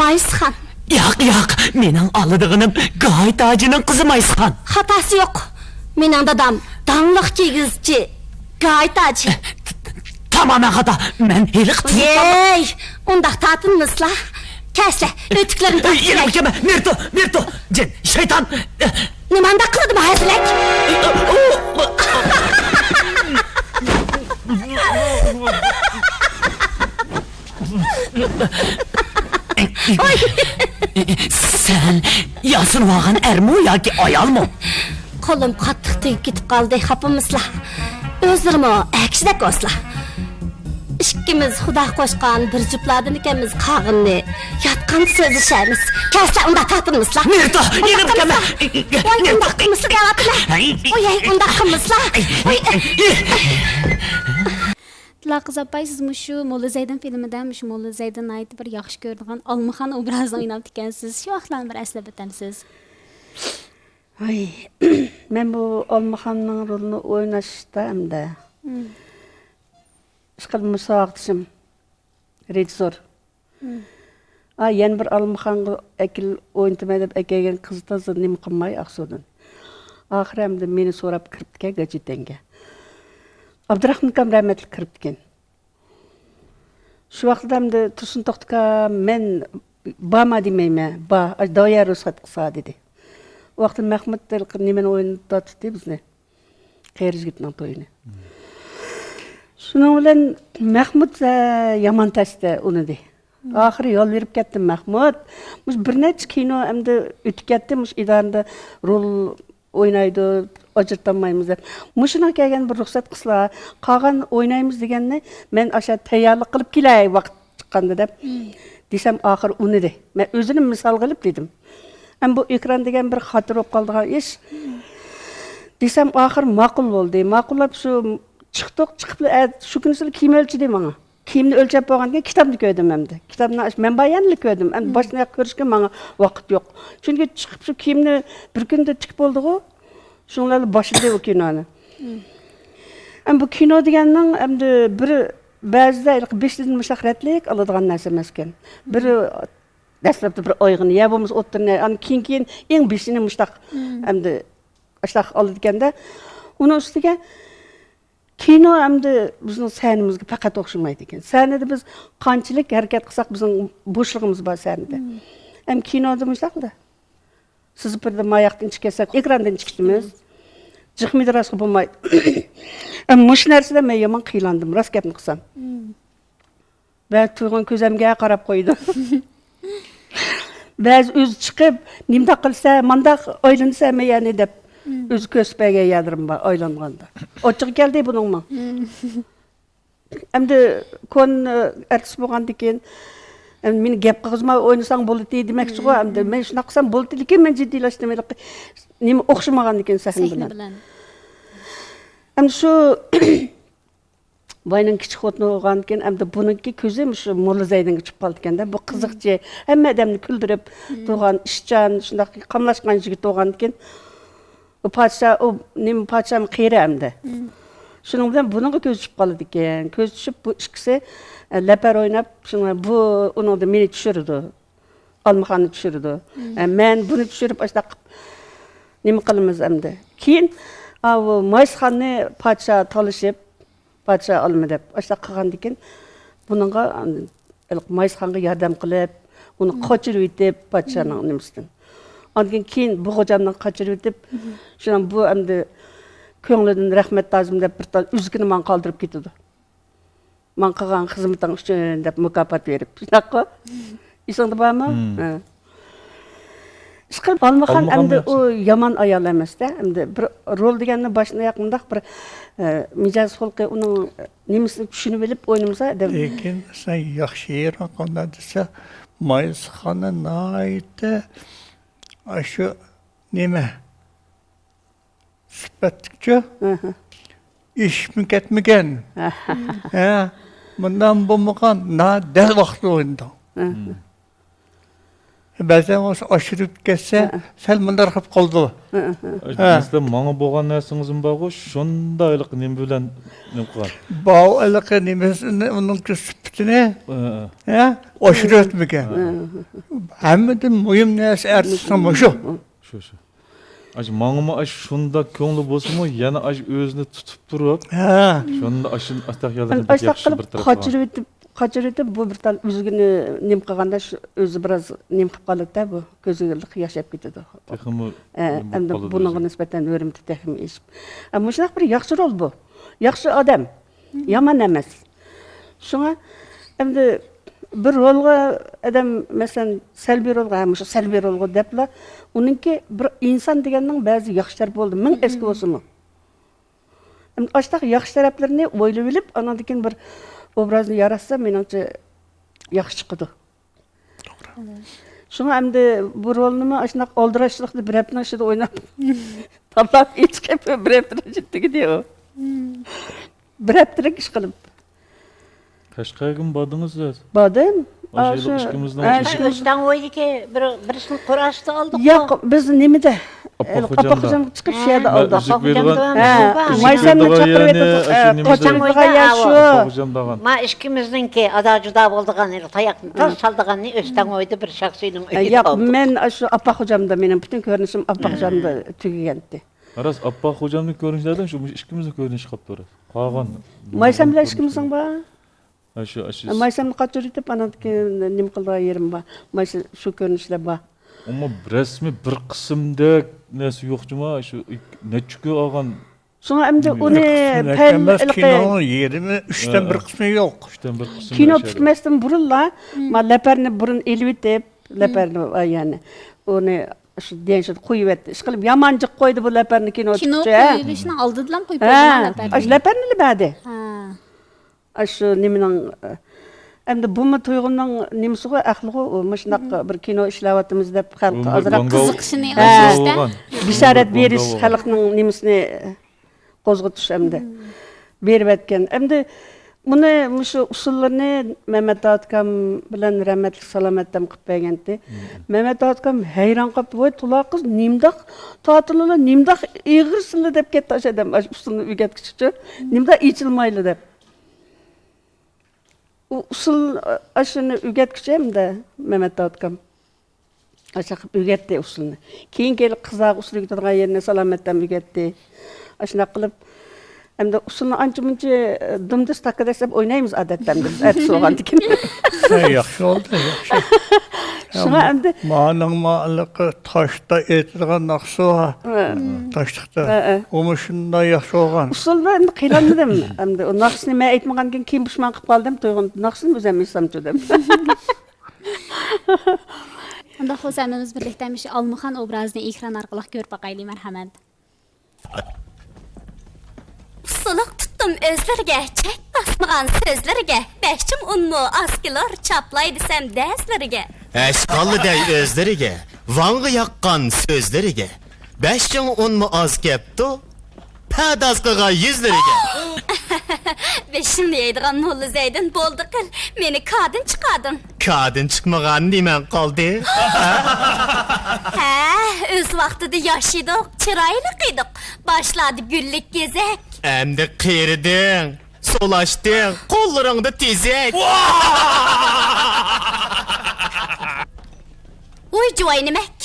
مايسىخان. ياق، ياق، مېنىڭ ئالىدىغىنىم گايىت ھاجىنىڭ قىزى مايسىخان. خاتاسى يوق. مېنىڭ دادام داڭلىق كىيگۈزچى گايىت ھاجى. تامامەن خاتا. مەن ھېلىقى تۇزۇقلارنىڭ. ھەي، ئۇنداق تارتىنمىسىلا. كەلسىلە، ئۆتۈكلىرىنى تارتىسىلە. يېنىمغا كەلمە، نېرتو، نېرتو، جىن، شەيتان. نېمانداق قىلىدۇ بۇ ھەزىلەك؟ سەن ياسىنىۋالغان ئەرمۇ ياكى ئايالمۇ؟ قولۇم قاتتىق تېگىپ كېتىپ قالدى، خاپىمىسىلا. ئۆزلىرىمۇ ئەر كىشىدەك بولسىلا. ئىككى ئىككىمىز خۇدا قوشقان بىر جۈپلاردىن ئىكەنمىز، قالغىنىنى ياتقاندا سۆزلىشەرمىز. كەلسىلە، ئۇنداق تارتىنمىسىلا. نېرىتا، ئۇنداق يېنىپ قىلمىسىلا. كەلمە. ۋاي، ئۇنداق قىلمىسىلا دەۋاتىمەن. ھەي. ۋاي، ھەي، ئۇنداق قىلمىسىلا. ۋاي. دىلارقىز ئاپاي، سىز مۇشۇ موللا زەيدىن فىلىمىدا مۇشۇ موللا زەيدىن ناھايىتى بىر ياخشى كۆرىدىغان ئالمىخان ئوبرازىنى ئويناپتىكەنسىز. شۇ ۋاقىتلارنى بىر ئەسلەپ ئۆتەمسىز؟ ھاي، مەن بۇ ئالمىخاننىڭ رولىنى ئويناشتا ئەمدى مم. ئىشقىلىپ مۇسابىقىدىشىم، رېژىسسور. مم. ئا، يەنە بىر ئالمىخانغا ئەكېل ئوينىتىمەن دەپ ئەكەلگەن قىز تازا نېمە قىلماي ئاقسۇدىن. ئاخىرى ئەمدى مېنى سوراپ كىرىپتىكەن گاچىتەنگە. ئابدۇراخمان ئاكام رەھمەتلىك كىرىپتىكەن. شۇ ۋاقىتتا ئەمدى تۇرسۇن توختى ئاكا، مەن بارما دېمەيمەن، بار، ئاشۇ داۋيە رۇخسەت قىلسا دېدى. ئۇ ۋاقىتتا مەخمۇت ھېلىقى نېمىنى ئوينىتىۋاتاتتى بىزنى، قېرى يىگىتنىڭ تويىنى. شۇنىڭ بىلەن مەخمۇت، ئە، يامان تەستە ئۇنىدى. ئاخىرى يالۋۇرۇپ كەتتىم، مەخمۇت، مۇشۇ بىر نەچچە كىنو ئەمدى ئۆتۈپ كەتتى، مۇشۇ ئىدارىدە رول ئوينايدۇ، ئاجرىتالمايمىز دەپ. مۇشۇنىڭغا كەلگەن بىر رۇخسەت قىلسىلا، قالغان ئوينايمىز دېگەننى مەن ئاشۇ تەييارلىق قىلىپ كېلەي ۋاقىت چىققاندا دەپ دېسەم، ئاخىرى ئۇنىدى. مەن ئۆزىنى مىسالغا ئېلىپ دېدىم. ئەمما بۇ ئېكران دېگەن بىر خاتىرە بولۇپ قالىدىغان ئىش. دېسەم، ئاخىرى ماقۇل بولدى. ماقۇللاپ شۇ چىقتۇق، چىقىپلا ئە-، شۇ كۈنىسىلا كىيىم ئۆلچىدى ماڭا. كىيىمنى ئۆلچەپ بولغاندىن كېيىن كىتابنى كۆردۈم ئەمدى. كىتابنى ئاچ-، مەن بار يەنىلا كۆردۈم. ئەمدى باشتىن ئاياق كۆرۈشكە ماڭا ۋاقىت يوق. چۈنكى چىقىپ شۇ كىيىمنى بىر كۈندە تىكىپ بولدىغۇ. شۇڭلارلا باشلىدى ئۇ كىنونى. ئەمدى بۇ كىنو دېگەننىڭ ئەمدى بىر بەزىدە ھېلىقى بېشىدىن مۇشۇنداق رەتلىك ئالىدىغان نەرسە ئەمەسكەن. بىر دەسلەپتە بىر ئايىغىنى يا بولمىسا ئوتتۇرىنى، ئاندىن كېيىن، كېيىن ئېڭى بېشىنى مۇشۇنداق ئەمدى ئاشۇنداق ئالىدىكەن-دە. ئۇنىڭ ئۈستىگە كىنو ئەمدى بىزنىڭ سەھنىمىزگە پەقەت ئوخشىمايدىكەن. سەھنىدە بىز قانچىلىك ھەرىكەت قىلساق، بىزنىڭ بوشلۇقىمىز بار سەھنىدە. ئەمما كىنودا مۇشۇنداقلا. سىزىپىردە ماياقتىن چىقىپ كەتسەك، ئېكراندىن چىقىپتىمىز. جىق مىدىراسقا بولمايدۇ. ئەمما مۇشۇ نەرسىدە مەن يامان قىينالدىم، راست گەپنى قىلسام. بەزى تۇرغان كۆزەمگە قاراپ قويىدۇ. بەزى ئۆزى چىقىپ، نېمىنداق قىلسا، مانداق ئايلىنسا مەن يەنە دەپ، ئۆزى كۆرسىتىپ بەرگەن يەرلىرىم بار ئايلانغاندا. ئاچچىقى كەلدى بۇنىڭمۇ. ئەمدى كونا ئارتىس بولغاندىن كېيىن، ئەمدى مېنى گەپ قىلغۇزما ئوينىساڭ بولىدى دېمەكچىغۇ. ئەمدى مەن شۇنداق قىلسام بولىدۇ، لېكىن مەن جىددىيلەشتىم، ھېلىقى نېمە ئوخشىمىغاندىكىن سەھنە سەھنە بىلەن. بىلەن. ئەمدى شۇ باينىڭ كىچىك خوتۇنى بولغاندىكىن، ئەمدى بۇنىڭكى كۆزى مۇشۇ موللا زەيدىنگە چۈشۈپ قالىدىكەن-دە. بۇ قىزىقچى، ھەممە ئادەمنى كۈلدۈرۈپ تۇرغان، ئىشچان، شۇنداق قاملاشقان يىگىت بولغاندىكىن، ئۇ پادىشاھ، ئۇ نېمە، پادىشاھمۇ قېرى ئەمدى. شۇنىڭ بىلەن بۇنىڭغا كۆزى چۈشۈپ قالىدىكەن. كۆزى چۈشۈپ، بۇ ئىككىسى، ئە، لەپەر ئويناپ، شۇڭا بۇ ئۇنىڭدا مېنى چۈشۈرىدۇ. ئالمىخاننى چۈشۈرىدۇ. ئە، مەن بۇنى چۈشۈرۈپ، ئاشۇنداق قىلىپ نېمە قىلىمىز ئەمدى. كېيىن، ئاۋۇ مايسىخاننى پادىشاھ تالىشىپ، پادىشاھ ئالما دەپ، ئاشۇنداق قىلغاندىكىن، بۇنىڭغا، ئاندىن، مايسىخانغا ياردەم قىلىپ، ئۇنى قاچۇرۇۋېتىپ، پادىشاھنىڭ نېمىسىدىن. ئاندىن كېيىن بۇ غوجامنى قاچۇرۇۋېتىپ، شۇنىڭ بۇ ئەمدى كۆڭلىدىن رەھمەت لازىم دەپ بىر تال ئۈزۈكىنى ماڭا قالدۇرۇپ كېتىدۇ. ماڭا قىلغان خىزمىتىڭ ئۈچۈن دەپ مۇكاپات بېرىپ، شۇنداققۇ؟ ئېسىڭدە بارمۇ؟ ھە. ئىشقىلىپ، ئالمىخان ئالمىخان ئەمدى ئۇ يامان ئايال ئەمەس-دە، ئەمدى بىر رول دېگەننى باشتىن ئاياق مۇنداق بىر، ئە، مىجەز خۇلقى ئۇنىڭ نېمىسىنى چۈشىنىۋېلىپ ئوينىمىسا ئادەم. لېكىن سەن ياخشى يېرىڭ قانداق دېسە، مايسىخاننى ناھايىتى ئاشۇ نېمە، سۈپەتلىكچۇ؟ ئېشىپمۇ كەتمىگەن. ھە، مۇنداق بولمىغان، نا دەل ۋاقتىدا ئوينىدىڭ. بەزەن بولسا ئاشۇرۇپ كەتسە، سەل مۇنداق قىلىپ قالىدۇ. مەسىلەن، ماڭا بولغان نەرسىڭىزمۇ بارغۇ، شۇنداق ھېلىقى نېمە بىلەن نېمە قىلغان؟ باۋ ھېلىقى نېمىسىنى، ئۇنىڭ سۈپىتىنى، ھە، ئاشۇرۇۋەتمىگەن. ھەممىدىن مۇھىم نەرسە ئارتىسنىڭ مۇشۇ. شۇ، شۇ. ئاشۇ ماڭىمۇ ئاشۇ شۇنداق كۆڭلى بولسىمۇ، يەنە ئاشۇ ئۆزىنى تۇتۇپ تۇرۇپ، ھە، شۇنداق ئاشۇ ئاشتاق يالغان بەك ياخشى بىر تەرىپى بار. قاچۇرۇۋېتىپ، قاچۇرۇۋېتىپ، بۇ بىر تال ئۆزىگىنى نېمە قىلغاندا، شۇ ئۆزى بىراز نېمە قىلىپ قالىدۇ-دە، بۇ كۆزى ياش ئېشىپ كېتىدۇ. تېخىمۇ ھە، نېمە بولۇپ ئەمدى قالىدۇ بۇنىڭغا ئۆزى. نىسبەتەن ھۆرمىتى تېخىمۇ ئېشىپ. ئە، مۇشۇنداق بىر ياخشى رول بۇ. ياخشى ئادەم. يامان ئەمەس. شۇڭا ئەمدى بىر رولغا ئادەم، مەسىلەن، سەلبىي رولغا، ھە، مۇشۇ سەلبىي رولغا دەپلا، ئۇنىڭكى بىر ئىنسان دېگەننىڭ بەزى ياخشى تەرىپى بولىدۇ، مىڭ ئەسكى بولسىمۇ. ئەمدى ئاشۇنداق ياخشى تەرەپلىرىنى ئويلىۋېلىپ، ئاناندىن كېيىن بىر ئوبرازنى ياراتسا، مېنىڭچە ياخشى چىقىدۇ. شۇڭا ئەمدى بۇ رولنىمۇ ئاشۇنداق ئالدىراشلىقتا بىر ھەپتىنىڭ ئىچىدە ئويناپ، تاللاپ ئېچىقىپ، بىر ھەپتىنىڭ ئىچىدە تۈگىدى ئۇ. بىر ھەپتىلىك ئىش قىلىپ. قەشقەرگىمۇ باردىڭىز سىز؟ باردىم. ئاشۇ ئىككىمىزنىڭ ھە، ئىككىمىز ئىككىمىز. ئۆستەڭ بويىدىكى بىر، بىرسىنى قوراشتا ئالدۇق. ياق، بىز نېمىدە؟ ئاپپاق خوجامدا. ئاپپاق خوجامغا چىقىپ، شۇ يەردە ئالدۇق. ھە، مايسامنى چاقىرىۋېتىپ، ئە، قاچاقلىغان يەر شۇ. ئاپپاق خوجام دەيدىغان. ما ئىككىمىزنىڭكى ئادا جۇدا بولىدىغان يەر، تاياقنى تاز سالىدىغان ئۆستەڭ بويىدا بىر شاخسىنىڭ ئۆيىدە ئالدۇق. ياق، مەن شۇ ئاپپاق خوجامدا، مېنىڭ پۈتۈن كۆرۈنۈشۈم ئاپپاق خوجامدا تۈگىگەنتى. راست، ئاپپاق خوجامنىڭ كۆرۈنۈشى دەيدۇ، شۇ ئىككىمىزنىڭ كۆرۈنۈشى قاپتۇ راست. قالغان مايسام بىلەن ئىككىمىزنىڭ بار. ھە، شۇ، شۇ. مايسامنى قاچۇرۇۋېتىپ، ئانان كېيىن نېمە قىلىدىغان يېرىم بار. مايسا شۇ كۆرۈنۈشلەر بار. ئەمما رەسمىي بىر قىسىمدەك نەرسە يوق جۇما، شۇ نەچچە كۈن ئالغان. شۇڭا ئەمدى ئۇنى پەن ئەمەس، كىنونىڭ يېرىمى، ئۈچتىن بىر قىسمى يوق. ئۈچتىن بىر قىسمى. كىنو پۈتمەستىن بۇرۇنلا، ما لەپەرنى بۇرۇن ئېلىۋېتىپ، لەپەرنى، يەنى ئۇنى شۇ دېڭىزدا قويۇۋەتتى. ئىشقىلىپ يامان جىق قويدى بۇ لەپەرنى كىنو چىققۇچە. قويۇلۇشنىڭ ئالدىدىلا قويۇپ ھە، قويدى لەپەرنى. ئاشۇ لەپەرنىلا بەردى. ھە. ئاشۇ نېمىنىڭ، ئەمدى بۇمۇ تۇيغۇننىڭ نېمىسىغۇ، ئەقلىغۇ، ئۇ مۇشۇنداق بىر كىنو ئىشلەۋاتىمىز دەپ خەلققە ئازراق قىزىقىشىنى ھە، بېشارەت بېرىش، خەلقنىڭ نېمىسىنى قوزغىتىش ئەمدى بېرىۋەتكەن. ئەمدى بۇنى مۇشۇ ئۇسسۇللىرىنى مەمەت داۋۇت ئاكام بىلەن رەھمەتلىك سالامەتتەم قىلىپ بەرگەنتى. مەمەت داۋۇت ئاكام ھەيران قاپتۇ، ۋاي، تۇلا قىز نېمداق تارتىلىدۇ، نېمداق ئېغىرسىنىدۇ دەپ كەتتى ئاشۇ ئادەم، ئاشۇ ئۇسسۇلنى ئۆگەتكۈچىچۇ، نېمداق ئېچىلمايدۇ دەپ. ئۇ ئۇسسۇل ئاشۇنى ئۆگەتكۈچى ئەمدى مەمەت داۋۇت ئاكام. ئاشۇنداق قىلىپ ئۆگەتتى ئۇسسۇلنى. كېيىن، كېيىن قىزلارغا ئۇسسۇل ئۆگىتىدىغان يېرىنى سالامەتتەم ئۆگەتتى. ئاشۇنداق قىلىپ، ئەمدى ئۇسسۇلنى ئانچە-مۇنچە دۇمدۇز تاكا دەسسەپ ئوينايمىز ئادەتتە ئەمدى بىز ئەتىسى بولغاندىكىن. ھە، ياخشى بولدى، ياخشى. شۇڭا ئەمدى مانىڭ مالىقى تاشتا ئېتىدىغان ناخشىسى بار. ھە. تاشلىقتا. ھە، ھە. ئۇمۇ شۇنداق ياخشى بولغان. ئۇسسۇلنى ئەمدى قىينالمىدىم. ئەمدى ئۇ ناخشىسىنى مەن ئېيتمىغاندىكىن كېيىن پۇشمان قىلىپ قالدىم. تۇيغۇن ناخشىسىنى ئۆزۈم ئېيتسامچۇ دەپ. ئۇنداق بولسا، ھەممىمىز بىرلىكتە مۇشۇ ئالمىخان ئوبرازىنى ئېكران ئارقىلىق كۆرۈپ باقايلى، مەرھەمەت. ئۇسسۇلۇق تۇتتۇم ئۆزلىرىگە، چەك باسمىغان سۆزلىرىگە، بەش چىڭ ئۇنمۇ ئاز كېلۇر، چاپلاي دېسەم دەزلىرىگە. ھەشقاللا دەي ئۆزلىرىگە، ۋاڭغا ياققان سۆزلىرىگە، بەش چىڭ ئۇنمۇ ئاز كەپتۇ، پەداز قىلغان يۈزلىرىگە. بېشىمنى يەيدىغان موللا زەيدىن، بولدى قىل، مېنى كادىن چىقاردىڭ. كادىن چىقمىغان نېمەڭ قالدى؟ ھە، ئۆز ۋاقتىدا ياش ئىدۇق، چىرايلىق ئىدۇق، باشلاردا گۈللۈك گېزەك. ئەمدى قېرىدىڭ، سولاشتىڭ، قوللىرىڭدا تېزەك. ۋۇي جۇۋاينىمەك!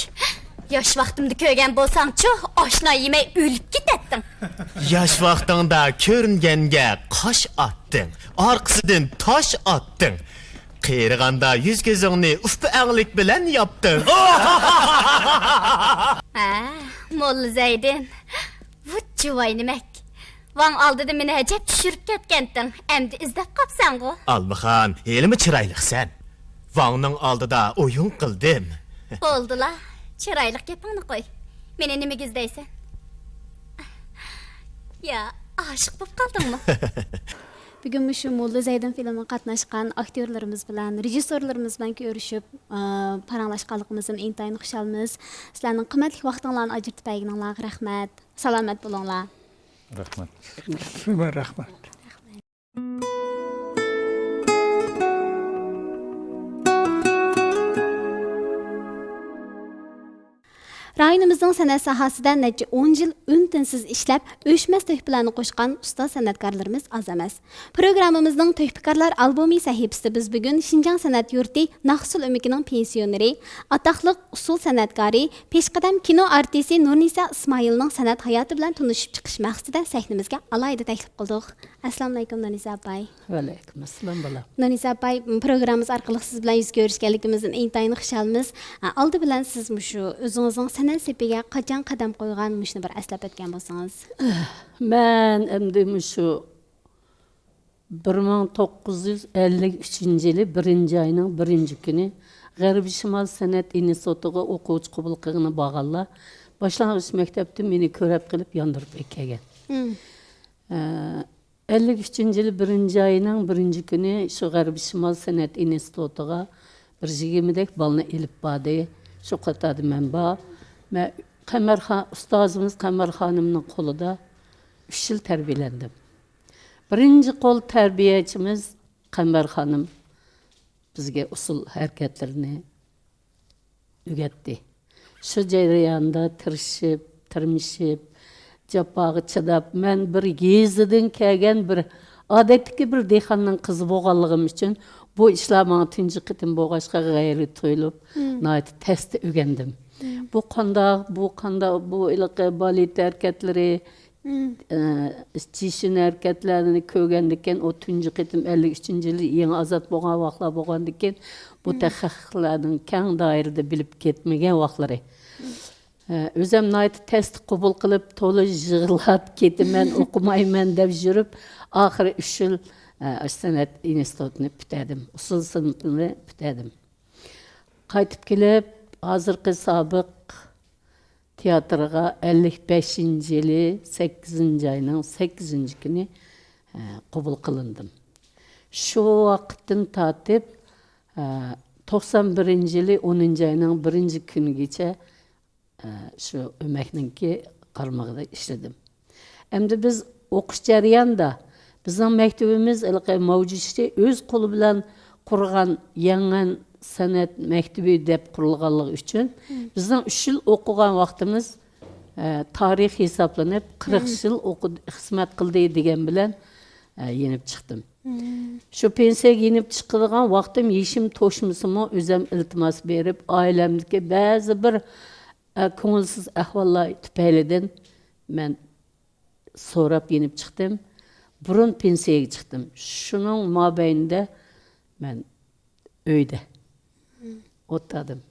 ياش ۋاقتىمدا كۆرگەن بولساڭچۇ، ئاشنا يېمەي ئۆلۈپ كېتەتتىڭ. ياش ۋاقتىڭدا كۆرۈنگەنگە قاش ئاتتىڭ، ئارقىسىدىن تاش ئاتتىڭ. قېرىغاندا يۈز-كۆزۈڭنى ئۇپا ئەڭلىك بىلەن ياپتىڭ. ھە، موللا زەيدىن، ۋۇ جۇۋاينىمەك! ۋاڭ ئالدىدا مېنى ئەجەب چۈشۈرۈپ كەتكەنتىڭ، ئەمدى ئىزدەپ قاپسەنغۇ؟ ئالمىخان، ھېلىمۇ چىرايلىقسەن. ۋاڭنىڭ ئالدىدا ئويۇن قىلدىم. بولدىلا، چىرايلىق گېپىڭنى قوي. مېنى نېمىگە ئىزدەيسەن؟ يا، ئاشىق بولۇپ قالدىڭمۇ؟ بۈگۈن مۇشۇ موللا زەيدىن فىلىمىغا قاتناشقان ئاكتيورلىرىمىز بىلەن، رېژىسسورلىرىمىز بىلەن كۆرۈشۈپ، ئا، پاراڭلاشقانلىقىمىزدىن ئىنتايىن خۇشالمىز. سىلەرنىڭ قىممەتلىك ۋاقتىڭلارنى ئاجرىتىپ بەرگىنىڭلارغا رەھمەت. سالامەت بولۇڭلار. رەھمەت. سىزگىمۇ رەھمەت. رايونىمىزنىڭ سەنئەت ساھەسىدە نەچچە ئون يىل ئۈن-تىنسىز ئىشلەپ، ئۆچمەس تۆھپىلەرنى قوشقان ئۇستاز سەنئەتكارلىرىمىز ئاز ئەمەس. پروگراممىمىزنىڭ تۆھپىكارلار ئالبومى سەھىپىسىدە بىز بۈگۈن شىنجاڭ سەنئەت يۇرتى ناخشىسول ئۆمىكىنىڭ پېنسىيونېرى، ئاتاقلىق ئۇسسۇل سەنئەتكارى، پېشقەدەم كىنو ئارتىسى نۇرنىسا ئىسمائىلنىڭ سەنئەت ھاياتى بىلەن تونۇشۇپ چىقىش مەقسىتىدە سەھنىمىزگە ئالاھىدە تەكلىپ قىلدۇق. ئەسسالامۇئەلەيكۇم، نۇرنىسا ئاپاي. ۋەئەلەيكۇم ئەسسالام، بالام. نۇرنىسا ئاپاي، پروگراممىمىز ئارقىلىق سىز بىلەن يۈز كۆرۈشكەنلىكىمىزدىن ئىنتايىن خۇشالمىز. ئالدى بىلەن سىز مۇشۇ ئۆزىڭىزنىڭ سەنئەت سېپىگە قاچان قەدەم قويغان، مۇشۇنى بىر ئەسلەپ ئۆتكەن بولسىڭىز. مەن ئەمدى مۇشۇ بىر مىڭ توققۇز يۈز ئەللىك ئۈچىنچى يىلى بىرىنچى ئاينىڭ بىرىنچى كۈنى غەربىي شىمال سەنئەت ئىنستىتۇتىغا ئوقۇغۇچى قوبۇل قىلغىلى بارغانلار باشلانغۇچ مەكتەپتىن مېنى كۆرۈپ قېلىپ ياندۇرۇپ ئەكەلگەن. مم. ئە، ئەللىك ئۈچىنچى يىلى بىرىنچى ئاينىڭ بىرىنچى كۈنى شۇ غەربىي شىمال سەنئەت ئىنستىتۇتىغا بىر يىگىرمىدەك بالىنى ئېلىپ باردى. شۇ قاتاردا مەن بار. مەن قەمەر خان-، ئۇستازىمىز قەمەر خانىمنىڭ قولىدا ئۈچ يىل تەربىيەلەندىم. بىرىنچى قول تەربىيەچىمىز قەمەر خانىم بىزگە ئۇسسۇل ھەرىكەتلىرىنى ئۆگەتتى. شۇ جەرياندا تىرىشىپ، تىرمىشىپ، جاپاغا چىداپ، مەن بىر يېزىدىن كەلگەن بىر ئادەتتىكى بىر دېھقاننىڭ قىزى بولغانلىقىم ئۈچۈن بۇ ئىشلار ماڭا تۇنجى قېتىم بولغاچقا غەيرىي تۇيۇلۇپ، ناھايىتى تەستە ئۆگەندىم. بۇ قانداق، بۇ قانداق، بۇ ھېلىقى بالېت ھەرىكەتلىرى، ئە، جىشىن ھەرىكەتلەرنى كۆرگەندىكىن، ئۇ تۇنجى قېتىم ئەللىك ئۈچىنچى يىلى يېڭى ئازاد بولغان ۋاقىتلار بولغاندىكىن، بۇ تېخنىكلارنىڭ كەڭ دائىرىدە بىلىپ كەتمىگەن ۋاقىتلىرى. ئە، ئۆزۈم ناھايىتى تەستە قوبۇل قىلىپ، تولا يىغلاپ كېتىمەن، ئوقۇمايمەن دەپ يۈرۈپ، ئاخىرى ئۈچ يىل، ئە، سەنئەت ئىنستىتۇتىنى پۈتتۈردۈم، ئۇسسۇل سىنىپىنى پۈتتۈردۈم. قايتىپ كېلىپ، ھازىرقى سابىق تىياتىرغا ئەللىك بەشىنچى يىلى سەككىزىنچى ئاينىڭ سەككىزىنچى كۈنى، ئە، قوبۇل قىلىندىم. شۇ ۋاقىتتىن تارتىپ، ئە، توقسان بىرىنچى يىلى ئونىنچى ئاينىڭ بىرىنچى كۈنىگىچە، ئە، شۇ ئۆمەكنىڭكى قارمىقىدا ئىشلىدىم. ئەمدى بىز ئوقۇش جەريانىدا بىزنىڭ مەكتىۋىمىز ھېلىقى ماۋجۇشى ئۆز قولى بىلەن قۇرغان يەڭگەن سەنئەت مەكتىۋى دەپ قۇرۇلغانلىقى ئۈچۈن، بىزنىڭ ئۈچ يىل ئوقۇغان ۋاقتىمىز، ئە، تارىخ ھېسابلىنىپ، قىرىق يىل ئوقۇد-، خىزمەت قىلدى دېگەن بىلەن، ئە، يېنىپ چىقتىم. شۇ پېنسىيەگە يېنىپ چىقىدىغان ۋاقتىم ھېشىم توشمىسىمۇ، ئۆزۈم ئىلتىماس بېرىپ، ئائىلەمدىكى بەزى بىر، ئە، كۆڭۈلسىز ئەھۋاللار تۈپەيلىدىن مەن سوراپ يېنىپ چىقتىم. بۇرۇن پېنسىيەگە چىقتىم. شۇنىڭ مابەينىدە مەن ئۆيدە ئولتۇردۇم.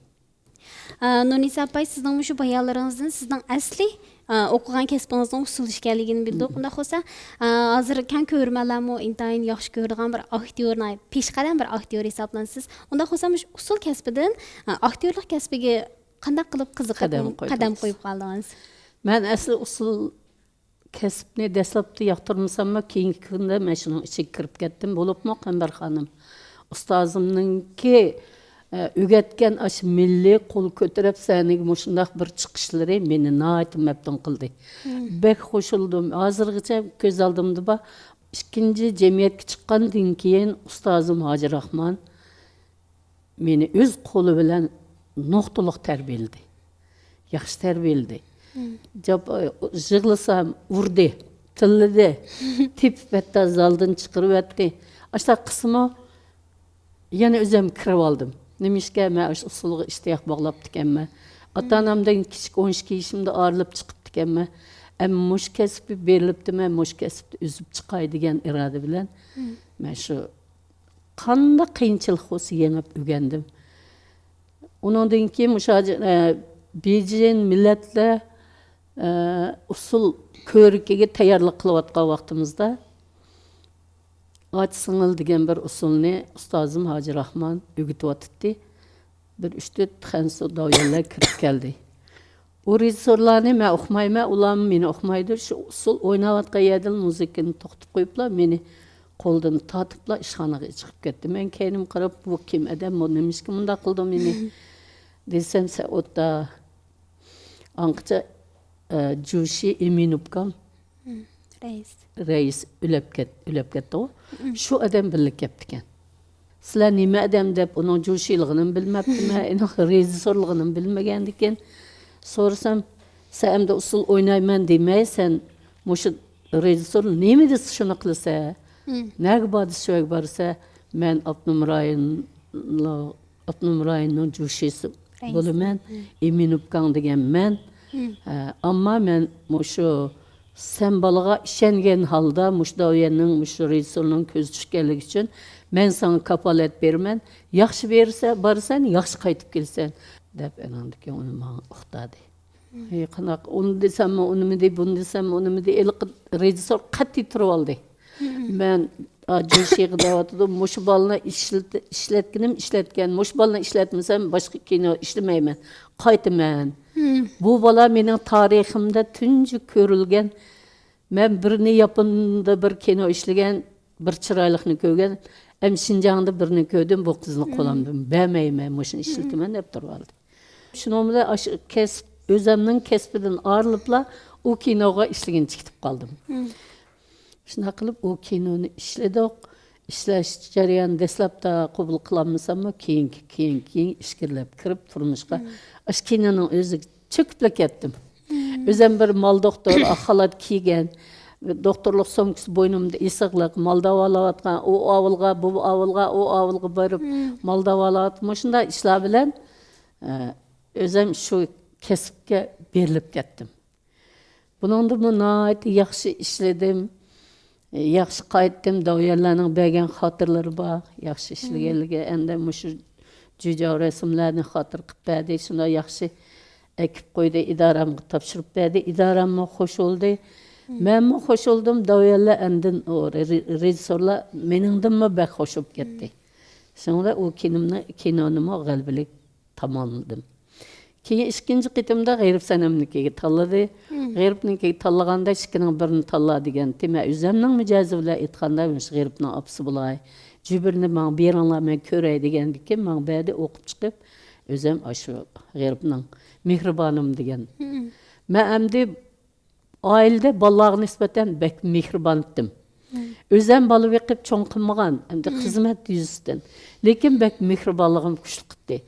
ئا، نۇرنىسا ئاپاي، سىزنىڭ مۇشۇ بايانلىرىڭىزدىن سىزنىڭ ئەسلى، ئا، ئوقۇغان كەسپىڭىزنىڭ ئۇسسۇل ئىكەنلىكىنى بىلدۇق. ئۇنداق بولسا، ئا، ھازىر كەڭ كۆرۈرمەنلەرمۇ ئىنتايىن ياخشى كۆرىدىغان بىر ئاكتيور، ناھايىتى پېشقەدەم بىر ئاكتيور ھېسابلىنىسىز. ئۇنداق بولسا، مۇشۇ ئۇسسۇل كەسپىدىن، ئا، ئاكتيورلۇق كەسپىگە قانداق قىلىپ قىزىقىپ قەدەم قويدىڭىز؟ قەدەم قويۇپ قالدىڭىز؟ مەن ئەسلى ئۇسسۇل كەسىپنى دەسلەپتە ياقتۇرمىساممۇ، كېيىنكى كۈندە مەن شۇنىڭ ئىچىگە كىرىپ كەتتىم. بولۇپمۇ قەمبەر خانىم ئۇستازىمنىڭكى، ئە، ئۆگەتكەن ئاشۇ مىللىي قول كۆتۈرۈپ سەھنىگە مۇشۇنداق بىر چىقىشلىرى مېنى ناھايىتى مەپتۇن قىلدى. بەك قوشۇلدۇم. ھازىرغىچە كۆز ئالدىمدا بار. ئىككىنچى جەمئىيەتكە چىققاندىن كېيىن ئۇستازىم ھاجى راخمان مېنى ئۆز قولى بىلەن نۇقتىلىق تەربىيەلىدى. ياخشى تەربىيەلىدى. جاپ-، يىغلىسام ئۇردى، تىللىدى. تېپىپ ھەتتا زالدىن چىقىرىۋەتتى. ئاشۇنداق قىلسىمۇ يەنە ئۆزۈم كىرىۋالدىم. نېمىشقا، مەن ئاشۇ ئۇسسۇلغا ئىشتىياق باغلاپتىكەنمەن. ئاتا-ئانامدىن كىچىك ئون ئىككى يېشىمدا ئايرىلىپ چىقىپتىكەنمەن. ئەمما مۇشۇ كەسىپكە بېرىلىپتىمەن، مۇشۇ كەسىپتە ئۆسۈپ چىقاي دېگەن ئىرادە بىلەن مەن شۇ قانداق قىيىنچىلىق بولسا يېڭىپ ئۆگەندىم. ئۇنىڭدىن كېيىن مۇشۇ ھازىر، ئە، بېيجىڭ مىللەتلەر، ئە، ئۇسسۇل كۆرىكىگە تەييارلىق قىلىۋاتقان ۋاقتىمىزدا، ئاچا سىڭىل دېگەن بىر ئۇسسۇلنى ئۇستازىم ھاجى راخمان ئۆگىتىۋاتاتتى. بىر ئۈچ تۆت خەنزۇ داۋيەنلەر كىرىپ كەلدى. ئۇ رېژىسسورلارنى مەن ئۇقمايمەن، ئۇلارمۇ مېنى ئۇقمايدۇ. شۇ ئۇسسۇل ئويناۋاتقان يەردىن مۇزىكىنى توختىتىپ قويۇپلا، مېنى قولدىن تارتىپلا ئىشخانىغا چىقىپ كەتتى. مەن كەينىمگە قاراپ، بۇ كىم ئادەم، بۇ نېمىشقا مۇنداق قىلدى مېنى؟ دېسەم، سەئۇدتا ئاڭقىچە، ئە، جۇشى ئىمىنوپكام رەئىس. رەئىس ئۆلۈپ كەت-، ئۆلۈپ كەتتىغۇ. شۇ ئادەم بىللە كەپتىكەن. سىلەر نېمە ئادەم دەپ، ئۇنىڭ جۇشىلىقىنىمۇ بىلمەپتىمەن، ئۇنىڭ رېژىسسورلۇقىنىمۇ بىلمىگەندىكىن. سورىسام، سەن ئەمدى ئۇسسۇل ئوينايمەن دېمەي، سەن مۇشۇ رېژىسسور نېمە دېسە، شۇنى قىلىسەن. نەگە بار دېسە، شۇ يەرگە بارىسەن. مەن ئاپتونوم رايون، ئاپتونوم رايوننىڭ جۇشىسى بولىمەن. ئىمىنوپكاڭ دېگەن مەن. ئە، ئەمما مەن مۇشۇ سەن بالىغا ئىشەنگەن ھالدا، مۇشۇ داۋيەننىڭ، مۇشۇ رېژىسسورنىڭ كۆزى چۈشكەنلىكى ئۈچۈن مەن ساڭا كاپالەت بېرىمەن. ياخشى بېرىسە، بارىسەن، ياخشى قايتىپ كېلىسەن، دەپ ئاناندىن كېيىن ئۇنى ماڭا ئۇقتۇردى. ھەي، قانداق، ئۇنى دېسەممۇ ئۇنىمىدى، بۇنى دېسەممۇ ئۇنىمىدى، ھېلىقى رېژىسسور قەتئىي تۇرۇۋالدى. مەن، ئا، جۇشىغا دەۋاتىدۇ، مۇشۇ بالىنى ئىشلىتى-، ئىشلەتكىنىم ئىشلەتكەن، مۇشۇ بالىنى ئىشلەتمىسەم، باشقا كىنو ئىشلىمەيمەن، قايتىمەن. بۇ بالا مېنىڭ تارىخىمدا تۇنجى كۆرۈلگەن مەن بىرنى ياپوندا بىر كىنو ئىشلىگەن، بىر چىرايلىقنى كۆرگەن، ئەمدى شىنجاڭدا بىرنى كۆردۈم، بۇ قىزنى قولۇمدىن بەرمەيمەن، مۇشۇنى ئىشلىتىمەن دەپ تۇرۇۋالدى. شۇنىڭ بىلەن ئاشۇ كەسىپ، ئۆزەمنىڭ كەسپىدىن ئايرىلىپلا ئۇ كىنوغا ئىشلىگىنىچە كېتىپ قالدىم. شۇنداق قىلىپ ئۇ كىنونى ئىشلىدۇق. ئىشلەش جەريانى دەسلەپتە قوبۇل قىلالمىساممۇ، كېيىنكى، كېيىن، كېيىن ئىچكىرىلەپ كىرىپ تۇرمۇشقا، ئاشۇ كىنونىڭ ئۆزىگە چۆكۈپلا كەتتىم. ئۆزۈم بىر مال دوختۇر، ئاق خالات كىيگەن، دوختۇرلۇق سومكىسى بوينۇمدا ئېسىقلىق، مال داۋالاۋاتقان، ئۇ ئاۋۇلغا، بۇ ئاۋۇلغا، ئۇ ئاۋۇلغا بېرىپ مال داۋالاۋاتقان، مۇشۇنداق ئىشلار بىلەن، ئە، ئۆزۈم شۇ كەسىپكە بېرىلىپ كەتتىم. بۇنىڭدىمۇ ناھايىتى ياخشى ئىشلىدىم. ياخشى قايتتىم. داۋيەنلەرنىڭ بەرگەن خاتىرىلىرى بار. ياخشى ئىشلىگەنلىكى، ئەمدى مۇشۇ جۈجاۋ رەسىملەرنى خاتىرە قىلىپ بەردى. شۇنداق ياخشى ئەكىپ قويدى، ئىدارەمگە تاپشۇرۇپ بەردى. ئىدارەممۇ خوش بولدى. مەنمۇ خوش بولدۇم. داۋيەنلەر ئاندىن ئۇ رې-، رېژىسسورلار مېنىڭدىنمۇ بەك خوش بولۇپ كەتتى. شۇنىڭ بىلەن ئۇ كىنومنى، كىنونىمۇ غەلىبىلىك تاماملىدىم. كېيىن ئىككىنچى قېتىمدا غېرىب سەنەمنىڭكىگە تاللىدى. غېرىبنىڭكىگە تاللىغاندا ئىككىنىڭ بىرىنى تاللا دېگەنتى. مەن ئۆزەمنىڭ مىجەزى بىلەن ئېيتقاندا، مۇشۇ غېرىبنىڭ ئاپىسى بولاي، جۈبىرنى ماڭا بېرىڭلار، مەن كۆرەي دېگەندىكىن، ماڭا بەردى، ئوقۇپ چىقىپ، ئۆزەم ئاشۇ غېرىبنىڭ مېھرىبانىم دېگەن. مەن ئەمدى ئائىلىدە بالىلارغا نىسبەتەن بەك مېھرىبان ئىدىم. ئۆزەم بالا بېقىپ چوڭ قىلمىغان، ئەمدى خىزمەت يۈزىسىدىن. لېكىن بەك مېھرىبانلىقىم كۈچلۈك ئىدى.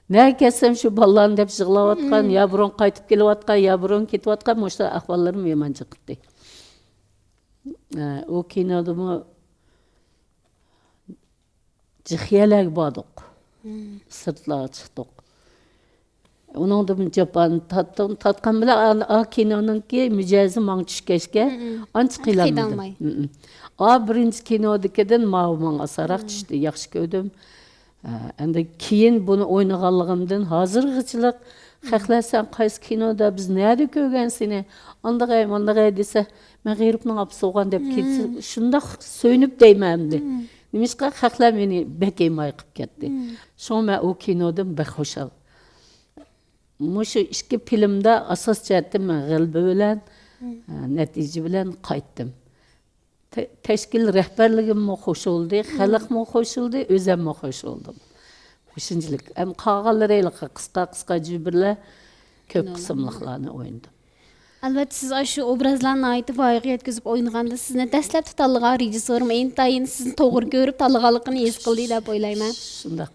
نەگە كەتسەم شۇ بالىلارنى دەپ يىغلاۋاتقان، يا بۇرۇن قايتىپ كېلىۋاتقان، يا بۇرۇن كېتىۋاتقان، مۇشۇنداق ئەھۋاللىرىم يامان جىق ئىدى. ئە، ئۇ كىنودىمۇ جىخيەلەرگە باردۇق. سىرتلارغا چىقتۇق. ئۇنىڭدىن جاپانى تارتتۇق. تارتقان بىلەن ئا، ئا كىنونىڭكى مىجەزى ماڭا چۈشكەچكە ئانچە قىينالمىدىم. ئا بىرىنچى كىنودىكىدىن ماۋۇ ماڭا ئاسانراق چۈشتى. ياخشى كۆردۈم. ئە، ئەمدى كېيىن بۇنى ئوينىغانلىقىمدىن ھازىرغىچىلىك خەقلەر سەن قايسى كىنودا، بىز نەدە كۆرگەن سېنى، ئاندىغاي، ماندىغاي دېسە، مەن غېرىبنىڭ ئاپىسى بولغان دەپ كېتسە، شۇنداق سۆيۈنۈپ دەيمەن ئەمدى. نېمىشقا خەقلەر مېنى بەك ھىمايە قىلىپ كەتتى. شۇڭا مەن ئۇ كىنودىن بەك خۇشال. مۇشۇ ئىككى فىلىمدا ئاساس جەھەتتىن مەن غەلىبە بىلەن، ئە، نەتىجە بىلەن قايتتىم. تە-، تەشكىل رەھبەرلىكىممۇ خوش بولدى، خەلقمۇ خوش بولدى، ئۆزەممۇ خوش بولدۇم. شۇنچىلىك. ئەم، قالغانلىرى ھېلىقى قىسقا، قىسقا جۈبىرلەر، كۆپ قىسىملىقلارنى ئوينىدىم. ئەلۋەتتە، سىز ئاشۇ ئوبرازلارنى ناھايىتى ۋايىغا يەتكۈزۈپ ئوينىغاندا، سىزنى دەسلەپتە تاللىغان رېژىسسورمۇ ئىنتايىن سىزنى توغرا كۆرۈپ تاللىغانلىقىنى ھېس قىلدى دەپ ئويلايمەن. شۇنداق.